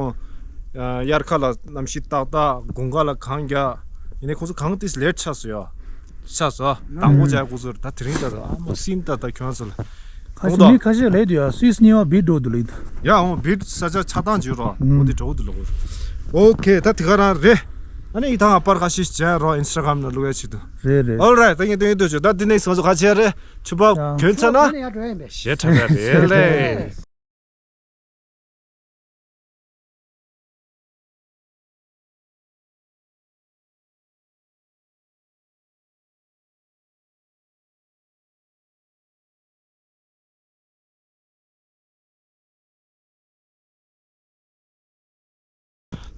དབྱར་ཁ་ལ་གནམ་གཤིས་ཏག་ཏག། དགུན་ཁ་ལ་གངས་རྒྱག། ཡིན་ནའི་ཁོང་ཚོ་གངས་ཏིས་ལེ་ཊི་ཆགས་སོ་ཡ། ཆགས་སོ། དང་པོ་བྱས་ཁོང་ཚོ་ད་དེ་རིང་ད་ད་ཨ་མོ་སིན་ད་ད་ཁྱོད་ཚོ་ལ། ཁ་ཤས་མི་ཁ་ཤས་ལས་དུ་ཡ་སུད་སི་ནི་ཡ་བིར་འགྲོ་དུ་ལེ། ཡ་འོང་བིར་ས་ཆ་ཆགས་སྟངས་བྱོས་རོགས། ཨུམ། འོ་དེ་འགྲོ་དུ་ལོ། ཨོ་ཁེ་ད་དེ་ག་རང་རེད། ཨ་ནི་ཡི་ད་ང་པར་ཁ་ཤས་བྱས་རོགས་ཨིན་སི་ཊ་གྷ་རམ་ན་བླུག་ཡ་ཆེད་དུ། རེད་རེད། ཨོལ་རའིཊ། ད་ངས་དོན་དུ་བྱོས། ད་འདི་ནས་སོང་ཚོ་ཁ་ཆེ་རེད། ཕྱུ་པ་ཡ་གྱོན་ཚར་ན། ཁ་ནས་ཡ་འགྲོ་ཡིན་པས། ཞེ་དྲག་ག་རེད་ལེ།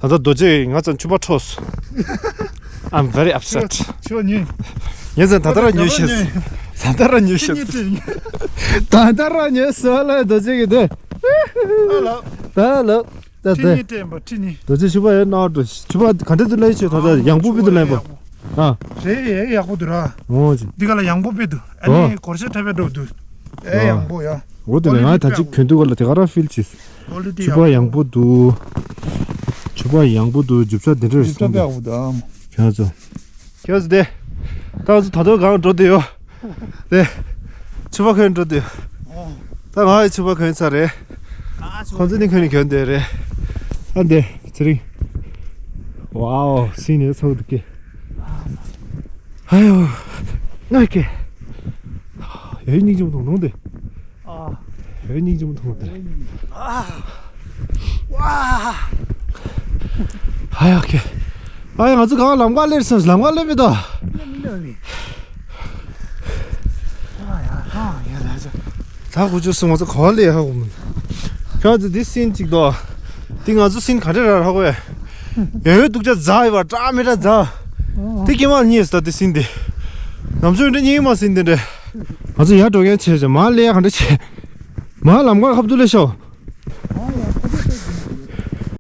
ད་ལྟ་རྡོ་རྗེ་ང་ཚོ་ཕྱུ་པ་འཕྲོགས། I'm very upset. ཕྱུ་པ་ཉོས། ངས་ད་ལྟ་ར་ཉོས་ཤེས། ད་ལྟ་ར་ཉོས་ཤེས། ད་ལྟ་ར་ཉོས་སོ་ལ་རྡོ་རྗེ་གི་དེ། ད་ལོ། ད་ལོ། ད་ཁྲི་དེ། གཉིས་སྤྲད་པ་ཁྲི་གཉིས། རྡོ་རྗེ་ཕྱུ་པ་ཡོད་ན་འགྲོ། ཕྱུ་པ་ག་འདྲ་དུ་ལེན་ཆོད་ད་ལྟ་ཡང་པོ་བི་དུ་ལེན་པ། ཨ། རེད། ཡག་པོ་འདུག་ར། འོ་ཅི། འདི་ག་ལ་ཡང་པོ་དཔེ་འདུག་ཨ་ནི་གོར་ཤ་ཐེབས་པའི་འགྲོ་འདུག་ཨེ། ཡང་པོ་ཡ། འོ་དེ་ལ་ང་ད་ཅིག་གྱོན་དུས་ག་ལ་དེ་ག་ར་ཕིལ་བྱས། ཆུ་པ་ཡང་པོ་འདུག་ཆུ་པ་ཡང་པོ་འདུག་རྒྱུ་ཆ་དེ་འདྲ་རེད་གསུངས་ཏེ། ཁྱོད་ཚོ། ཁྱོད་ཚོ་དེ། ད་ང་ཚོ་ད་དུང་གང་འགྲོ་བསྡད་ཡོད། དེ། ཆུ་པ་གྱོན་འགྲོ་བསྡད་ཡོད། ད་ང་ཡི་ཆུ་པ་གྱོན་ཚར་རེད། ཁོང་ཚོ་ནི་གྱོན་ནི་གྱོན་བསྡད་རེད། ཨ་འདི་ཚེ་རིང་། ཝའོ། སིན་ནི་ཚོགས་འདུག་གི། ཨ་ཡོ། ང་གི། ཡོད་སྙིང་རྗེ་མོ་མཐོང་ནོ་དེ། ཨ། ཡོད་སྙིང་རྗེ་མོ་མཐོང་དེ། ཨ། ཝ། ཨ་ཡ་ཁེ། ཨ་ཡ་ང་ཚོ་གང་ལམ་ཁ་སླེབས་སོང་། ལམ་ཁ་སླེབས་མི་འདུག་ད་ཁུ་ཆུ་སོང་། ང་ཚོ་ག་བ་སླེབས་ཧ་གོ་མི། ཁྱོད་ཚོ་འདི་སིན་གཅིག་འདུག་འདི་ང་ཚོ་སིན་ག་འདྲ་ར་ཧ་གོ་ཡ། ཡོད་ཡོད་སྡུག་ཅག་འཛག་ཡོད་པ། བཀྲ་མི་བཀྲ་འཛག་འདི་ཀྱེ་མ་རྙེད་སོང་། ད་འདི་སིན་འདི། ནམ་ཚོད་འདྲ་རྙེད་མ་སིན་འདི་འདྲ། ང་ཚོ་ཡར་འགྲོ་མཁན་བྱས་བྱས་མར་སླེབས་ཡ་ག་འདྲ་བྱས། མར་ལམ་ཁ་ཁ་ཐུག་སླེབས་ཤོག་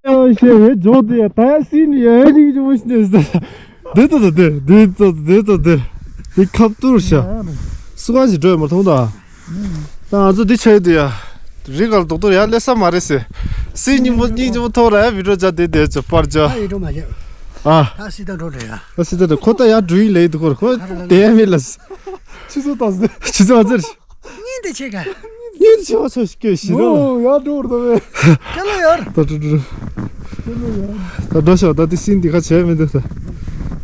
ཨ་ཤེས་ཡོད་འཇོག་དེ་ཡ། ད་ཡ་སིན་ཡ་ཡ་ཅིག་ཅིག་མོ་ཞིག་འདི་ཚོ་དེ་དེ་དེ་དེ་ཚོ་དེ་ཚོ་དེ་དེ་ཁ་ཐུག་ཤ། སུ་གང་ཞིག་འགྲོ་ཡ་མ་མཐོང་ད། ད་ང་ཚོ་འདི་ཆ་ཡོད་དུ་ཡ། རི་གར་རྡོག་རྡོག་ཡ་སླེབས་ས་མ་རེད་ཟེར། སིན་སྙིང་པོ་སྙིང་རྗེ་མོ་ཐོག་ར་ཡ་བི་ཌིའོ་བྱ་དེ་དེ་ཚོ་པར་བྱ། ད་ཡི་འགྲོ་མ་བྱེད། ཨ། ད་སི་ད་འགྲོ་རེད་ཡ། ད་སི་ད་འགྲོ། ཁོ་ད་ཡ་འགྲོ་ཡི་ལེ་འདུག་ཁོ་ཁོ་དེ་ཡ་མེད་ལ། ཆུ་ཚོད་ད་ཟེར། ཆུ་ཚོད་ཨ་ཙེར། གཉིས་དེ་ཆེ་ག་གཉིས་ཆེ་བ་ཚོ་སྐྱོ་ཞི་ར། ཨོ་ཡར་འགྲོ་བར་ད་བས། སྐྱ་ལོ་ཡར། ད་འགྲོ་འགྲོ། སྐྱ་ལོ་ཡར། ད་འགྲོ་ཤོག་ད་དེ་སིན་འདི་ཁ་བྱས་མི་འདུག་ད་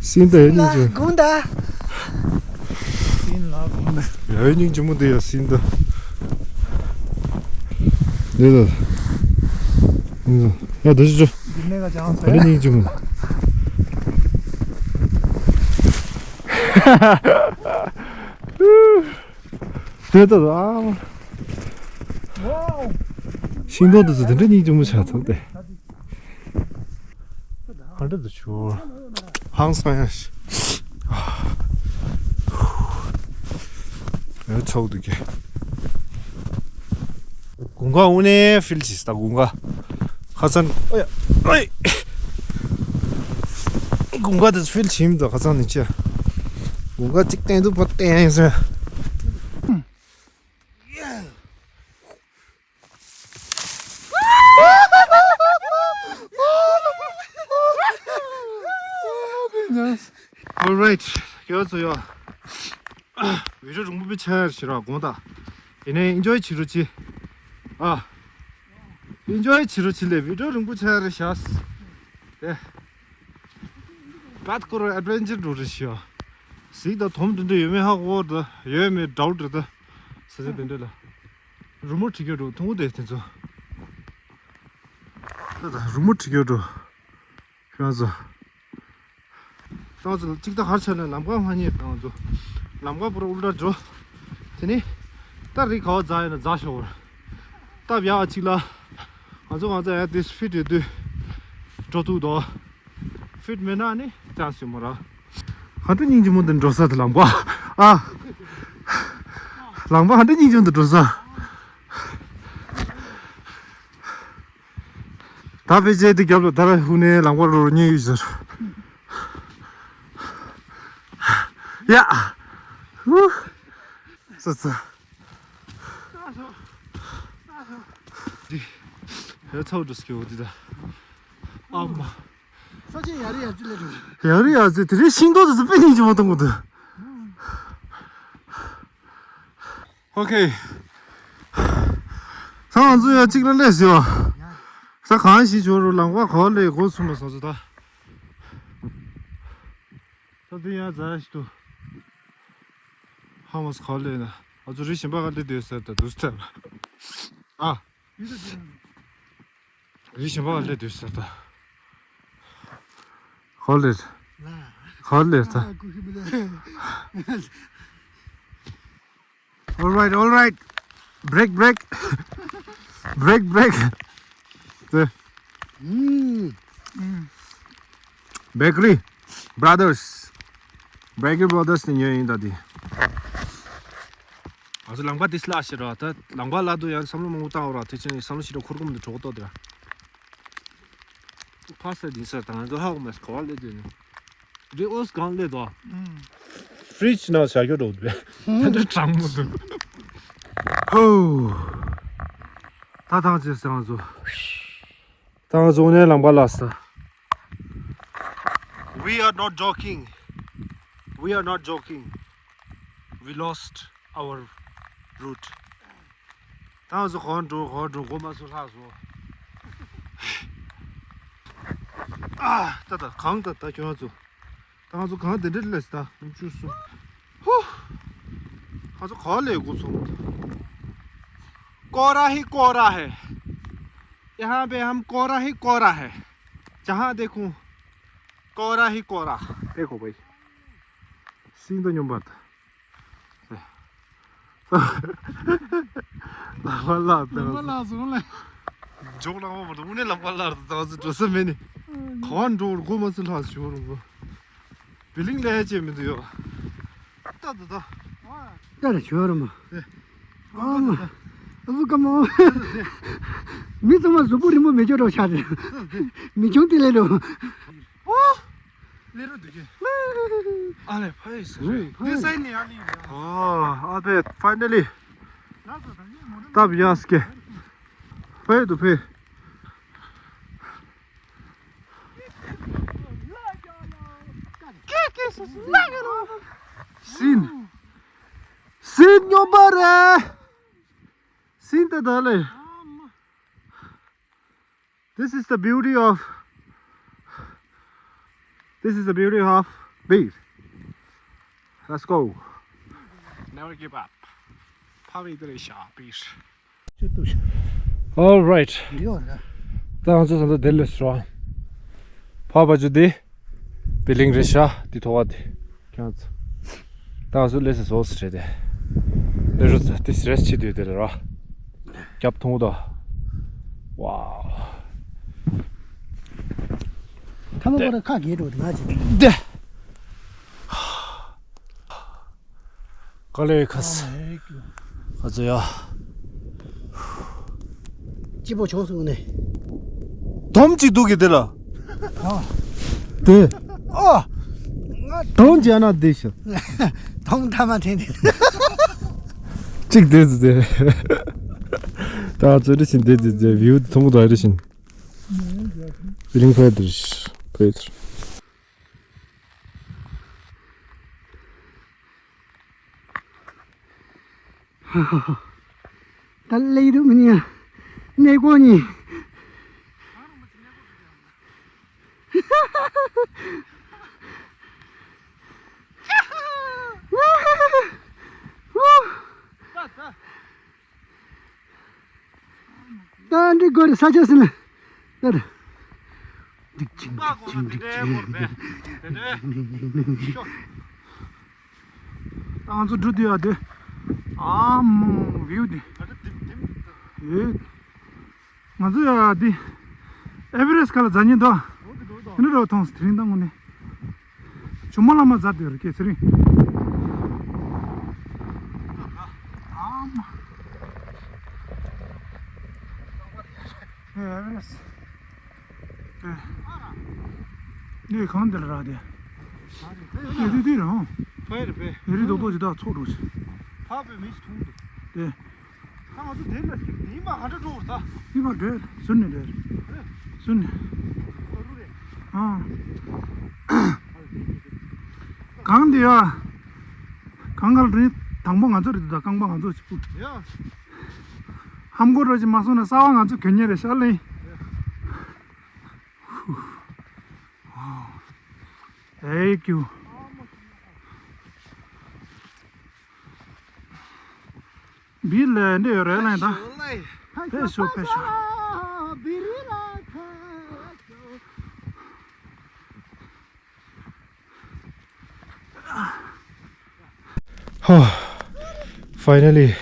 སིན་ད་ཡ་སྙིང་རྗེ། ལ་དགོངས་དག་སིན་ལ་དགོངས་དག་ཡ་སྙིང་རྗེ་མོ་འདི་ཡ་སིན་ད། འདི་ད། ཡ་འདི་ཅི་ཅི། འདི་ནས་ག་ཅང་ད་ལེ་སྙིང་རྗེ་མོ། དེ་ལྟར་ཨ། ཤིང་སྡོང་དེ་ཚོ་དེ་འདྲ་སྙིང་རྗེ་མོ་ཆགས་ཐུབ་སྟེ། ཧ་འདྲ་དུ་ཆུ། ཧང་སང་ཡ་ཤི། ཨེ་ཚོགས་འདུག་གི། དགུན་ཁ་དངོས་གནས་ཕིལ་བྱེད་ད་དགུན་ཁ། ཁ་སང་ཨོ་ཡ་ཨོ་ཡ། དགུན་ཁ་དེ་ཕིལ་བྱེད་མི་འདུག་ཁ་སང་ནས་ཅི། དགུན་ཁ་གཅིག་བསྟན་འདུག་པ་བསྟན་ཡིན་ཟེར། Alright, ཡོད་ཚོ་ཡོད། བི་ཌིའོ་རིང་པོ་པའི་ཆ་ཡར་ཞིག་ར་དགོངས་དག་དེ་ནས་ཨིན་ཇོའི་བྱེད་རོགས་གྱིས། ཨ། ཨིན་ཇོའི་བྱེད་རོགས་གྱིས་ལས་བི་ཌིའོ་རིང་པོ་ཆ་ཡར་བཞག་དེ། བད་ཀོ་ར་ཨེ་ཌི་ཝེན་ཅར་འགྲོ་རེ་ཞིག་གཟིགས་དང་དོམ་དེ་འདྲ་ཡོད་མེད་ཧ་གོ་ད་ཡོད་མེད་འདྲ་བོ་འདྲ་ད། ས་ཆ་དེ་འདྲ་ལ། རི་མོ་བྲིས་རྒྱུ་འགྲོ་ཐུང་ངུ་དེ་དེ་ཚོ། ད་ད་རི་མོ་བྲིས་རྒྱུ་འགྲོ། ཁྱོད་ཚོ། ད་ང་ཚོ་གཅིག་ད་གར་ཆ་ལ་ལམ་ཁ་མ་རྙེད་ད་ང་ཚོ། ལམ་ཁ་པུ་ར་ཨུལ་ཏྲ་འགྲོ། དེ་ནི། ད་རི་ག་བ་འཛེགས་ཡོད་ན་འཛེགས་ཤོག་བར། སྟབས་ཡག་གཅིག་ལ། ང་ཚོ་ང་ཚོ་ཡང་དེ་ཕིཊ་ཡོད་དུས། འགྲོ་ཐུབ་དོ། ཕིཊ་མེད་ན་ནི་ཅང་སྲིད་མོ་ར། ཧ་འདྲ་སྙིང་རྗེ་མོ་འདི་འགྲོ་ས་དེ་ལམ་པ། ཨ། ལམ་པ་ཧ་འདྲ་སྙིང་རྗེ་མོ་འདི་འགྲོ་ས། ད་ཕལ་ཆེར་དེ་རྒྱབ་ལ་ད་ར་ཧུ་ནས་ལམ་པ་རོ་རོ་ཉེ་ཡོད་ཟེར། ཡ། ཧུ། ཙི་ཙི། ཡ་ཚ་བོ་འགྲོ་སྐྱོ་བོ་འདི་ད། ཨ་མ། ས་ཆེན་ཡ་རི་ཡ་ཙི་ལ་འགྲོ། ཡ་རི་ཡ་ཙི་དེ་རིང་ཤིང་ཏོག་དེ་ཚོ་དཔེ་སྙིང་རྗེ་མོ་གཏོང་གི་འདུག་ཨོ་ཁེ། ས་ང་ཚོ་ཡ་གཅིག་ལ་སླེབས་ཟེར་བ། ས་གང་ཞིག་འབྱོར་རུ་ལམ་ཁ་ག་བ་སླེབས་དགོས་གསུངས་པ་སོང་ཚོ་ད། ད་དེ་ཡ་ཛ་ཞིག་ཏུ། ཧ་མ་སི་ག་བ་སླེབས་ན་ང་ཚོ་རི་གཞན་པ་ག་སླེབས་སྡོད་ཟེར་ད་དུས་ཚོད་ལ། ཨ། རི་གཞན་པ་ག་སླེབས་སྡོད་ཟེར་ད། ག་བ་སླེབས། ག་བ་སླེབས་ད། All right, all right. Break, break. Break, break. ཏེ། Bakery Brothers. Bakery Brothers ནས་ཉོས་ཡིན་ད་དེ། ང་ཚོ་ལམ་ཁ་དེ་སླ་ཞིག་ར་ད་ལམ་ཁ་སླ་དུ་ཡང་བསམ་བློ་མང་པོ་བཏང་བ་ར་དེ་ཕྱིན་བསམ་བློ་ཞིག་ར་འཁོར་གོ་མི་འདུག་གྲོགས་ཏོ་དེ་ར། ཕ་ས་དེ་ས་དང་ང་ཚོ་ཧ་གོ་མེད་ག་བ་སླེབས་དུས་ནས། རི་ཨོས་གང་ལས་དོ། ཧྥྲིཇ་ནང་བཞག་རྒྱུ་འགྲོ་འདུག་པས། ད་འདྲ་གྲང་མོ་འདུག་ཧོ། ད་ཐང་ཆད་སོང་ང་ཚོ། ད་ང་ཚོ་དངོས་གནས་ལམ་ཁ་བརླགས་སོང་། We are not joking. We are not joking. We lost our route. ད་ང་ཚོ་གང་འགྲོ་གང་འགྲོ་མགོ་མ་ཚོས་ལྷག་སོང་། ཨ། ད་ད་གང་ད་ད་ཁྱོད་ང་ཚོ། ད་ང་ཚོ་གང་དེ་འདྲ་སླེབས་ད་ནམ་ཆུ་སོང་། ཧུ། ང་ཚོ་གང་སླེབས་འགོ་ཚུགས། कोहरा ही कोहरा है। यहाँ पे हम कोहरा ही कोहरा है। जहाँ देखो कोहरा ही कोहरा। देखो भाई। सिंह तो न्यूं बात। ལམ་ཁ་བརླགས་ད། ལམ་ཁ་བརླགས་སོང་ལེ། འཇོག་ལ་མ་མ་འདུག་དངོས་གནས་ལམ་ཁ་བརླགས་ད། ད་ང་ཚོ་འགྲོ་ས་མེད་ནི། ག་བ་འགྲོ་དགོས་མ་ཚོས་ལྷག་ཞོར་རུ། བི་ལིང་ལས་ཅེས་མི་འདུག་ཡོད། ད་ད་ད། ད་རེ་ཞོར་རུ་མ། ཨ་མ། ཨ་བུ་ཀ་མོ། མི་ཚང་མ་གཟུགས་པོ་རིང་པོ་མི་སྐྱོ་རོགས་ཤག་དེ། མི་ཆུང་དེ་ལས་རུ། ཨོ། ལེ་རུ་འདུག་གི། ཨ་ལེ་ཕ་ཡི་ཟེར་རེད། འདི་སའི་ནི་ཨ་ལི་ཡིན། ཨ་ཨ་ཕེ་ཕའི་ནལ་ལི། སྟབས་ཡག་སྐད། ཕེ་དུ་ཕེ། སིན། སིན་སྨྱོན་པ་རེད། སིན་ད་ད་ལེ། This is the beauty of, this is the beauty of beer. Let's go. Never give up. ཕ་བི་དེ་རེད་ཤག་པིར། All right. ད་ང་ཚོ་ད་ལྟ་དེ་ལས་རོ། ཕ་བ་ཇུ་དེ། བི་ལིང་རེད་ཤག་དེ་ཐོག་བ་དེ། ཁྱོད་ཚོ། ད་ང་ཚོ་སླེབས་སོང་ཟེར་དེ། སླེབས་རོགས་ཚ་དེ་རེས་བྱེད་དུས་དེ་རེད་ར། རྒྱབ་མཐོང་དོ། ཝའོ། ཐ་མ་པོ་ར་ཁ་གས་འགྲོ་དེ་ང་ཅི། དེ། ཀ་ལེ་ཁ་ས། ཨ་ཙི་ཡ། སྐྱིད་པོ་བྱུང་སོང་ནས། དོམ་གཅིག་འདུག་གི་དེ་ལ། དེ། ཨ། དོམ་བྱས་ན་བདེ་ཤག་དོམ་ཐ་མ་དྲན་དེ། གཅིག་དེ་ཙི་དེ། ད་ཚོད་དེ་བཞིན་དེ་ཙི་དེ་བིའུ་དེ་མཐོང་གི་འདུག་ཨ་རེ་བཞིན། བི་ལིང་ཕེ་དེར་ཕེ་དེར། ད་ལེགས་འདུག་མི་ཉན། གནས་སྐོར་ཉིན། ད་འདི་སྒོ་རེ་ས་ཆ་ཟིན་ལ། ད་ད། སྡིག་ཅན་སྡིག་ཅན་སྡིག་ཅན། ང་ཚོ་འགྲོ་དུས་ཡ་དེ། ཨ་མོ་བིའུ་དེ། ཨེ། ང་ཚོ་ཡ་དེ། ཨེ་ཝེ་རེ་སི་ཁ་ལ་འཛེག་ཉེན་འདུག་ཨ་ནི་རོ་ཐོངས་དེ་རིང་ད་དངོས་གནས། ཇོ་མོ་བླ་མ་མཛད་དེ་རེད་ཀྱེ་ཚེ་རིང་། ཨ་མ། ཨེ་ཨེ་ཝེ་རེ་སི། ཨེ། ནས་གང་དེ་ལ་རག་དེ། ཨེ་དེ་དེ་རང་། ཕ་ཡི་རེད་པས། ཨེ་རི་རྡོག་རྡོག་ཅིག་ད་ཚོགས་འགྲོ་ཆེ། ཕ་བས་མི་ཞིག་མཐོང་འདུག་དེ། ད་ང་ཚོ་དེ་ལ་ཞིག་ཡིན་པ་ག་འདྲ་འགྲོ་བར་ད། ཡིན་པ་འདྲ་ཟུར་ནས་འདྲ། ཟུར་ནས། ཨ། གང་དེ་ཡ། གང་ག་ལ་རེད་དང་པོ་ང་ཚོ་རེད་འདུག་ད་རྐང་པ་ང་ཚོ་ཅིག་པུ། ཡ། ཧམ་གོ་རོ་ཅིག་མ་སོང་ན་ས་བ་ང་ཚོ་གྱོན་ཉེ་རེད་ཤག་ལེ། ཧུ། ཨེ་ཀྱུ། བི་ལ་འདི་ཡོད་རེད་ལེ་ད། ཕེབས་ཤོག་ཕེབས་ཤོག་ཧོ། ཕའི་ནལ་ལི།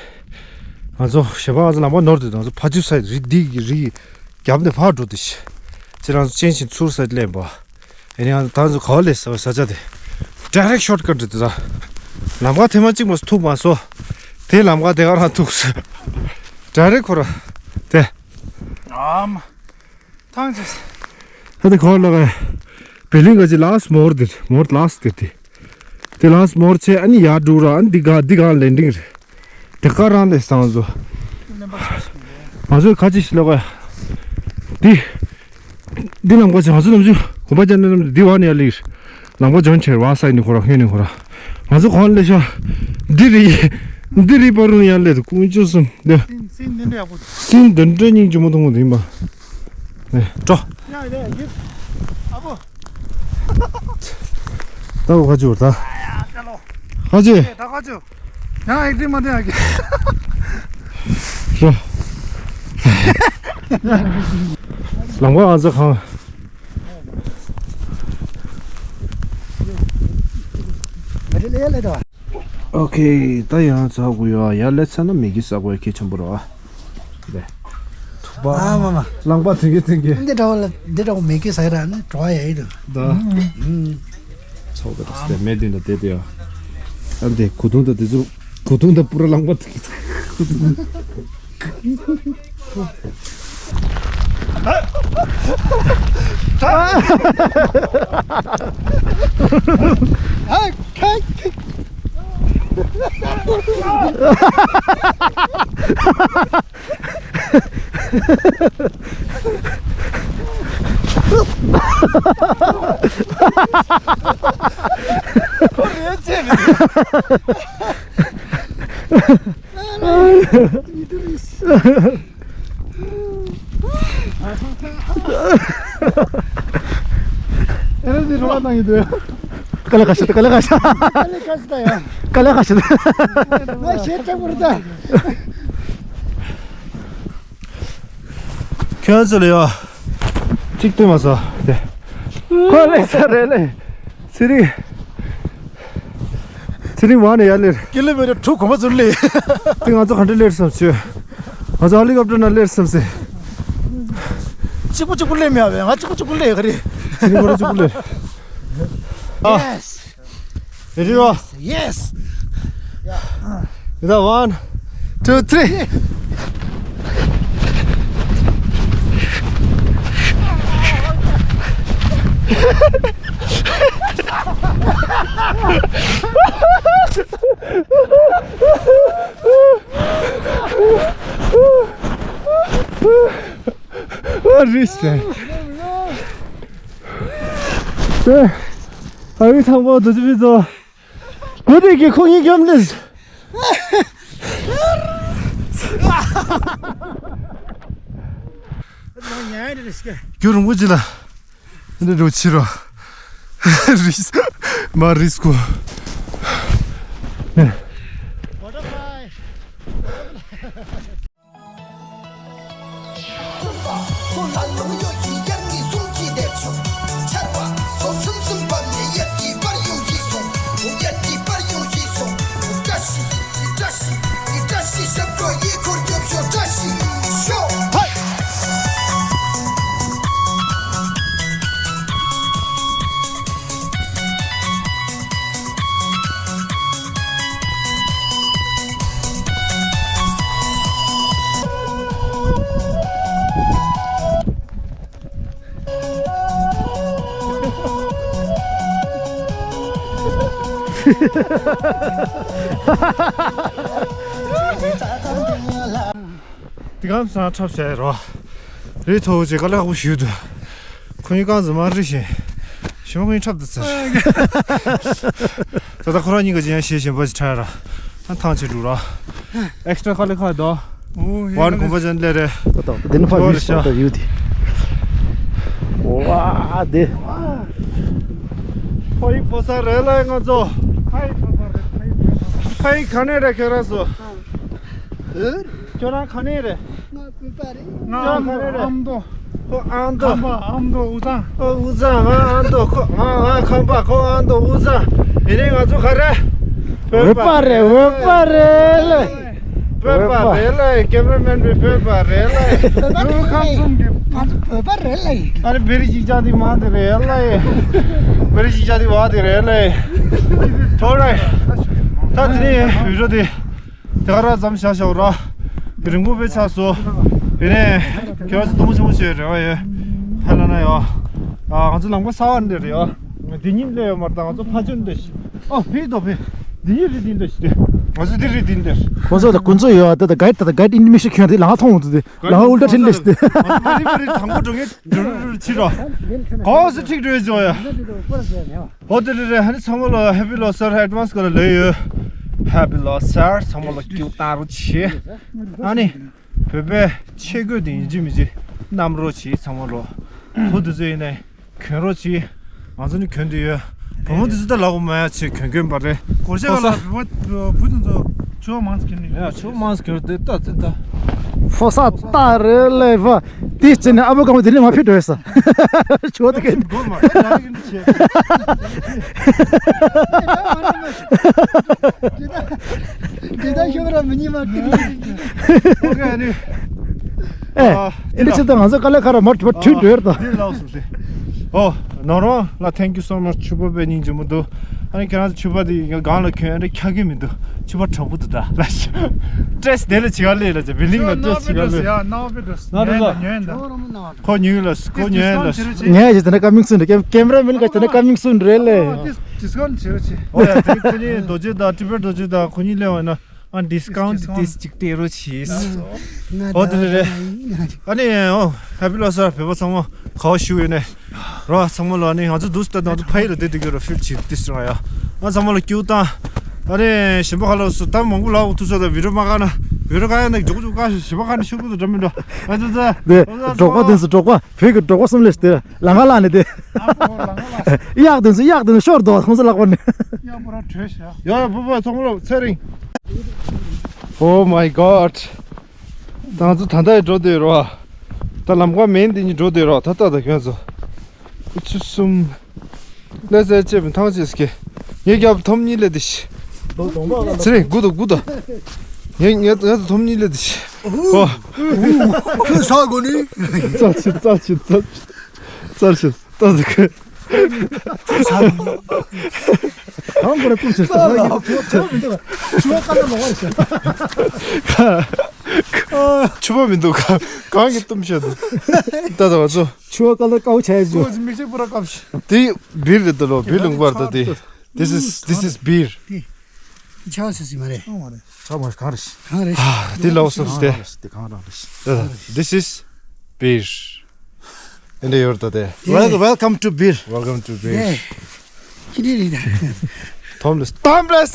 ང་ཚོ་གཞན་པ་ང་ཚོ་ལམ་པ་ནོར་དུས་ང་ཚོ་ཕ་ཇུ་སའི་རི་འདི་གི་རི་རྒྱབ་ནས་ཕར་འགྲོ་དུས་ཤི། ཁྱེད་རང་ཚོ་ཅན་ཞིང་ཚུར་སའི་སླེབས་པ། ཨེ་ནི་ང་ཚོ་ད་ཚོ་ག་བ་སླེབས་ས་བའི་ས་ཆ་དེ། ཌའི་རེག་ཤོར་ཀཊ་རེད་དེ་ད། ལམ་ཁ་ཐེངས་མ་གཅིག་མ་ཐུག་མ་སོང་། དེ་ལམ་ཁ་དེ་ག་རང་ཐུག་སོང་། ཌའི་རེག་ཁོ་ར། དེ། ཨམ། ཐང་ཆད། ད་དེ་ག་བ་ལོག་ག་བེ་ལིང་ག་ཅི་ལཱ་སི་མོར་དེ་མོར་ལཱ་སི་དེ་དེ། དེ་ལཱ་སི་མོར་ཆེ་ཨ་ནི་ཡར་འགྲོ་ར་ཨ་ནི་འདི་ག་འདི་ག་ལེན་ཌིང་རེད། དེ་ག་རང་ལས་སང་བཟོ། ང་ཚོས་ཁ་ཅིག་ཤི་ལོ་ག་ཡ། འདི། འདི་ལམ་ཁ་ཆེ་ང་ཚོ་ནམ་ཞུ་གོམ་པ་རྒྱབ་ནས་ནམ་འདི་བ་ནས་ཡར་ལིར། ལམ་ཁ་ཇོན་ཆེར་བ་སའི་ནི་ཁོ་ར་ཧེ་ནི་ཁོ་ར། ང་ཚོ་གོང་ལས་ཤོ། འདི་རི། འདི་རི་པ་རུ་ཡར་ལས་དུ་ཀུན་ཅོ་སུམ་འདི། སིན་སིན་འདི་འདྲ་ཡག་པོ། སིན་འདི་འདྲ་སྙིང་རྗེ་མོ་མཐོང་གི་འདི་ཡིན་པ། ནས་འགྲོ། ཡ་ཡ་ཡ། ཨ་བོ། ད་བོ་ཁ་ཅུ་ད། ཡ་ཡ་ལོ། ཁ་ཅི། ད་ཁ་ཅུ། ཡང་ཨེག་ཏི་མ་དེ་ཡ་གི། རོ། ལམ་ཁ་ང་ཚོ་གང་། མ་རེད་ལེ་ལེ་དོ། ཨོ་ཁེ། ད་ཡང་ཚ་དགོས་ཡོད། ཡར་སླེབས་ཚར་ན་མེ་གི་ཟ་དགོས་གལ་ཆེན་པོ་རེད་བ། ལེ། ཐུག་པ། ཨ་མ་མ། རླངས་པ་ཐེངས་གི་ཐེངས་གི། འདི་འདྲ་བོ་ལ་འདི་འདྲ་བོ་མེ་གི་ཟ་ཡི་ར་ནི་བྲོ་བ་ཡ་ཡི་འདུག་ད། ཨུམ། ཚོགས་པ་དང་སྟེ་མེ་འདི་འདྲ་བསྡད་དེ་ཡ། ཨ་འདི་གོས་ཐུང་དང་འདི་ཚོ་གོས་ཐུང་དང་པུ་ར་རླངས་པ་ཐེངས་གི་ཐེངས་གི། ཁོ་རེད་ཅེས་རེད། ཨེ་རེད་འདི་རོགས་བཏང་ཡོད་དོ། ཀ་ལ་ཁ་ཤ་ཀ་ལ་ཁ་ཤ། ཀ་ལ་ཁ་ཤ་ད་ཡ། ཀ་ལ་ཁ་ཤ་ད། ང་ཞེ་དྲག་པོ་རེད་ད། ཁྱོད་ཚོ་ལ་ཡོ། གཅིག་ལྟོས་མ་སོ། དེ། ཁོ་ལེ་ས་རེ་ལེ། ཚེ་རིང་། ཚེ་རིང་བ་ནས་ཡར་ལེར། ཀི་ལོ་མི་ཊར་དྲུག་གོམ་པ་ཚུར་སླེབས། དེ་ང་ཚོ་ག་འདྲ་སླེབས་སམ་ཞུ། ང་ཚོ་ཧེ་ལི་ཀོབ་ཊར་ནང་སླེབས་སམ་ཟེར། གཅིག་པུ་གཅིག་པུ་སླེབས་མེད་པས། ང་གཅིག་པུ་གཅིག་པུ་སླེབས་ག་རེ། ཚེ་རིང་ཁོ་རང་གཅིག་པུ་སླེབས། ཨ། Yes. Ready, bro? Yes. Ready, one, two, three. ཨ་རིས་ཏེ། ཨ་རི་ཐང་པོ་དུ་ཅི་བི་ཛོ། གོ་དེ་གི་ཁོ་ཡིན་གམ་ལེས། རྒྱུ་རུང་བུ་ཅི་ལ། འདི་འགྲོ་ཕྱི་རོ། རིས། མ་རིས་ཀོ། དེ་གམ་སང་འཁྲབ་བྱས་རོ། རི་མཐོ་བོ་ཅིག་དཀའ་ལས་ཁག་པོ་ཞིག་འདུག་ཁོ་གཉིས་རྐང་འཛིན་མ་རི་བཞིན། ཞི་མ་ཁོ་གཉིས་འཁྲབ་འདུག་ཚར། ད་ལྟ་ཁོ་རང་གཉིས་ཀ་ཅི་ཡང་ཞེས་བཞིན་པ་ཅིག་འཁྲབ་ར། ཨ་ཐང་ཆད་འགྲོ་ར། ཨེག་སི་ཊ་ར་དཀའ་ལས་ཁག་འདུག་ཝར་གོམ་པ་ཅན་ལས་རེད། ད་ད་དེ་ནི་ཕ་ཝར་ཡུལ་ཤ་ད་ཡུལ་དེ། ཝ་དེ། ཕ་ཡི་ཕོ་ས་རེད་ལ་ང་ཚོ། ཕ་ཡི་ཕོ་ས་རེད། ཕ་ཡི་ག་ནས་རེད་ཁྱོད་རང་ཚོ། ཁྱོད་རང་ག་ནས་རེད། ང་བོད་པ་རེད། ང་ཁྱོད་ག་ནས་རེད། ཨ་མདོ། ཁོ་ཨ་མདོ། ཁམས་པ་ཨ་མདོ་དབུས་གཙང་། ཨོ་དབུས་གཙང་། ང་ཨ་མདོ། ཁོ་ང་ང་ཁམས་པ། ཁོ་ཨ་མདོ་དབུས་གཙང་། ཡིན་ནའི་ང་ཚོ་ག་རེ། བོད་པ་རེད། བོད་པ་རེད་ལེ། བོད་པ་རེད་ལེ། ཀེམ་ར་མེན་པའི་བོད་པ་རེད་ལེ། བོད་པ་རེད་ལེ། ང་ཚོ་བོད་པ་རེད་ལེ། ཨ་རེ་བེ་རི་ཅིག་ཅག་དེ་མ་དེ་རེད་ལེ། བེ་རི་ཅིག་ཅག་དེ་བ་དེ་རེད་ལེ། ཐོ་རེ། ད་དེ་ནས་བི་ཌི་ཡོ་དེ། དེ་ག་ར་ཙམ་བཞག་ཤོག་ར། རིང་པོ་དཔེ་ཆགས་སོ། དེ་ནས་ཁྱོད་ཚོ་གཏུམ་པོ་ཆེན་པོ་བྱས་རེ་བ་ཡོད། ཧ་ལ་ན་ཡོད། ཨ། ང་ཚོ་ལམ་ཁ་གསར་པ་འདི་རེད་ཨ། འདི་ཉིད་སླེབས་ཡོད་མ་རེད། ད་ང་ཚོ་ཕ་ཆོས་འདི་ཞིག་ཨ། ཕི་དོ་ཕི། འདི་ཉིད་རེད། འདི་འདི་ཞིག་ང་ཚོ་འདི་རེད། འདི་འདི། ཁོ་ཚོ་ལ་ཁོ་ཚོ་ཡོད་ཨ། ད་ད་གའིཌ་ད་ད་གའིཌ་ཨིན་མི་ཤེས་ཁྱོད་འདི་ལ་ང་མཐོང་འོང་དུ་དེ་ལ་ང་ཨུལ་ཏྲ་ཕྲིན་ལས་ཞིག་དེ། ང་ཚོ་མ་རི་མ་རི་དང་པོ་འགྲོ་ངེས་འགྲོ་རུ་རུ་ཕྱི་རོ། གོང་སུ་ཁྲིག་འགྲོ་ཡོད་ཡ། ཨོ་དེ་རེད་རེད། ཧ་ནི་ཚང་མ་ལ་ཧེ་པི་ལོ་སར་ཨེ་ཌི་ཝན་སི་སྐོར་ལ་ལོས་ཡོད། ཧེ་པི་ལོ་སར་ཚང་མ་ལ་སྐྱུག་བཏང་རོགས་བྱེད། ཨ་ནི། བོད་པའི་ཆས་གོས་དེ་ཡིན་གཅིག་མིན་གཅིག་བསྣམས་རོགས་བྱེད་ཚང་མ་ལོ། བུ་དེ་ཚོ་ཡིན་ནའི་གྱོན་རོགས་བྱེད། ང་ཚོ་ནི་གྱོན་དུ་ཡོད། བུ་མོ་དེ་ཚོ་ད་ལག་པ་མ་ཡ་བྱེད་གྱོན་གྱོན་པ་རེད། གོ་ཤ་ག་ལ་བུ་མོ་བུ་དེ་ཚོ་ཆུ་བ་མང་ཙམ་གྱོན་ནི་ཡ། ཆུ་བ་མང་ཙམ་གྱོན་དེ་ལྟ་དེ་ལྟ། ཕོ་ས་ལྟ་རེད་ལེ་བ། དེ་ཅི་ནས་ཨ་བོ་གང་བ་དེ་ནས་མ་ཕེབས་འགྲོ་ས། ཆུ་བ་དེ་གན། སྒོ་མ་ཁ་ལ་ཡིན་ཆེ། དེ་ད་ཤོག་ར་མི་ཉི་མ་ཏིག་ཏིག་ཏིག་ཏིག་ཨོ་ཁེ་ཨ་ནི། ཨེ། ཨ་ཨེ་འདི་ཕྱི་ད་ང་ཚོ་དཀའ་ལས་ཁ་ར་མར་གྱུར་པ་ཁྲུས་འགྲོ་ཡར་ད། འདི་ལགས་སོ་ཟེ། ཨོ། ནོར་བ་ལ་thank you so much། ཕྱུ་པ་དཔེ་སྙིང་རྗེ་མོ་འདུག་ཨ་ནི་ཁྱེད་རང་ཚོ་ཕྱུ་པ་དེ་སྒང་ལ་གྱོན་རེ་ཁྱག་གི་མི་འདུག་ཕྱུ་པ་དྲང་པོ་འདུག་ད་ལ། སི་ཊེ་རེ་སི་དེ་ལ་བྱེད་ག་ལས་ལ་བྱ་བི་ལིང་ལ་སི་ཊེ་རེ་སི་བྱེད་ག་ལས་ལ། ན་རོ་ལ། ཁོ་ཉུལ་ལ་ཁོ་ཉུལ་ལ། ངས་ཇི་ལྟར་ཀ་མིང་སུན་རེད། ཀེམ་ར་མེན་ག་ཇི་ལྟར་ཀ་མིང་སུན་རེད་ལེ། ཨོ་ཡ་དེ་ཁོ་གཉིས་རྡོ་རྗེ་དང་ཏི་པེ་རྡོ་རྗེ་དང་ཁོ་གཉིས་ལས་བ་ན། ཨ་ཌི་སི་ཀའུན་ཊི་ཏིས་ཅིག་སྤྲད་རོགས་གྱིས། ཨོ་དེ་རེད་རེད། ཨ་ནི་ཨོ་ཧེ་པི་ལོ་སར་བོད་པ་ཚང་མ་ག་བ་བཞུགས་ཡོད་ནས་རོ། ཚང་མ་ལ་ཨ་ནི་ང་ཚོ་འདུག་སྟེ་ང་ཚོ་ཕ་ཡུལ་ལ་བསྡད་དུས་ཀྱི་རོ་ཕིལ་བྱེད་ཏིས་རང་ཡ། ང་ཚང་མ་ལ་སྐྱིད་པོ་བཏང་། ཨ་ནི་གཞན་པ་ག་ལ་སུ་ད་མང་པོ་ལབ་ཐུབ་ས་ད་བི་ཌི་ཡོ་མ་བཀག་ན་བི་ཌི་ཡོ་བཀག་ཡ་ན་མགྱོགས་མགྱོགས་བཀག་ཤོག་གཞན་པ་ག་ནས་ཤོག་གི་འདུག་འདྲ་མི་འདྲ། ཨ་ཙི་ཙི། འདི་འབྲོག་པ་དེ་ཚོ་འབྲོག་པ་བོད་ཀྱི་འབྲོག་པ་གསུམ་ལས་དེ་ལ་ང་ལ་ནི་དེ། གཡག་དེ་ཚོ་གཡག་དེ་ཚོ་ཤོར་འདུག་ཁོང་ཚོ་ལག་པ་ནས། གཡག་པོ་ར་བྲོས་ཤག་ཡ་ཡ་བུ་བུ་ཚང་མ་ལ་ཚེ་རིང་། Oh my God། ད་ང་ཚོ་ད་ལྟ་ཡི་འགྲོ་དུས་རོ། ད་ལམ་ཁ་མེན་དེ་གཉིས་འགྲོ་དུས་རོ། ད་ལྟ་ད་ཁྱོད་ཚོ། ཆུ་གསུམ། ལས་ཟེར་ཅེས་མི་ཐང་ཅེས་ཀྱི། ངའི་རྒྱབ་ཐོམ་གཉིས་ལས་དེ་ཤི། ཚེ་རིང་དགུ་དང་དགུ་དང་། ངའི་ངའི་ངའི་ཐོམ་གཉིས་ལས་དེ་ཤི། ཨོ། ཁྱོད་ས་གོ་ནི། ཙར་ཆི་ཙར་ཆི་ཙར་ཆི་ཙར་ཆི་ཙར་ཆི། གང་གོ་ར་ཀུམ་ཆེ་ས། ཆུ་བ་ཀ་ལ་ལོག་བར་ཤ། ཆུ་བ་མི་འདུག་གང་གང་གི་གཏུམ་ཤ་འདུག་ད་ད་བ་ཚོ། ཆུ་བ་ཀ་ལ་ཀའུ་ཆ་ཡ་ཇུ། མིག་ཤེས་པུ་ར་ཀབ་ཤ། དེ་བིར་རེད་ད་ལོ། བིར་ལུང་པར་ད་དེ། This is this is beer། དེ་ཆ་བ་སི་སི་མ་རེད། ཆ་མ་གང་རེད། གང་རེད། དེ་ལོག་སོང་སྟེ། དེ་གང་རང་རེད། This is beer། ཨེ་འདྲ་ཡོད་ད་དེ། Wel- welcome to beer། Welcome to beer། ཁྱི་རེད་རེད་ད། ཐོམ་ལེས་ཐོམ་ལེས།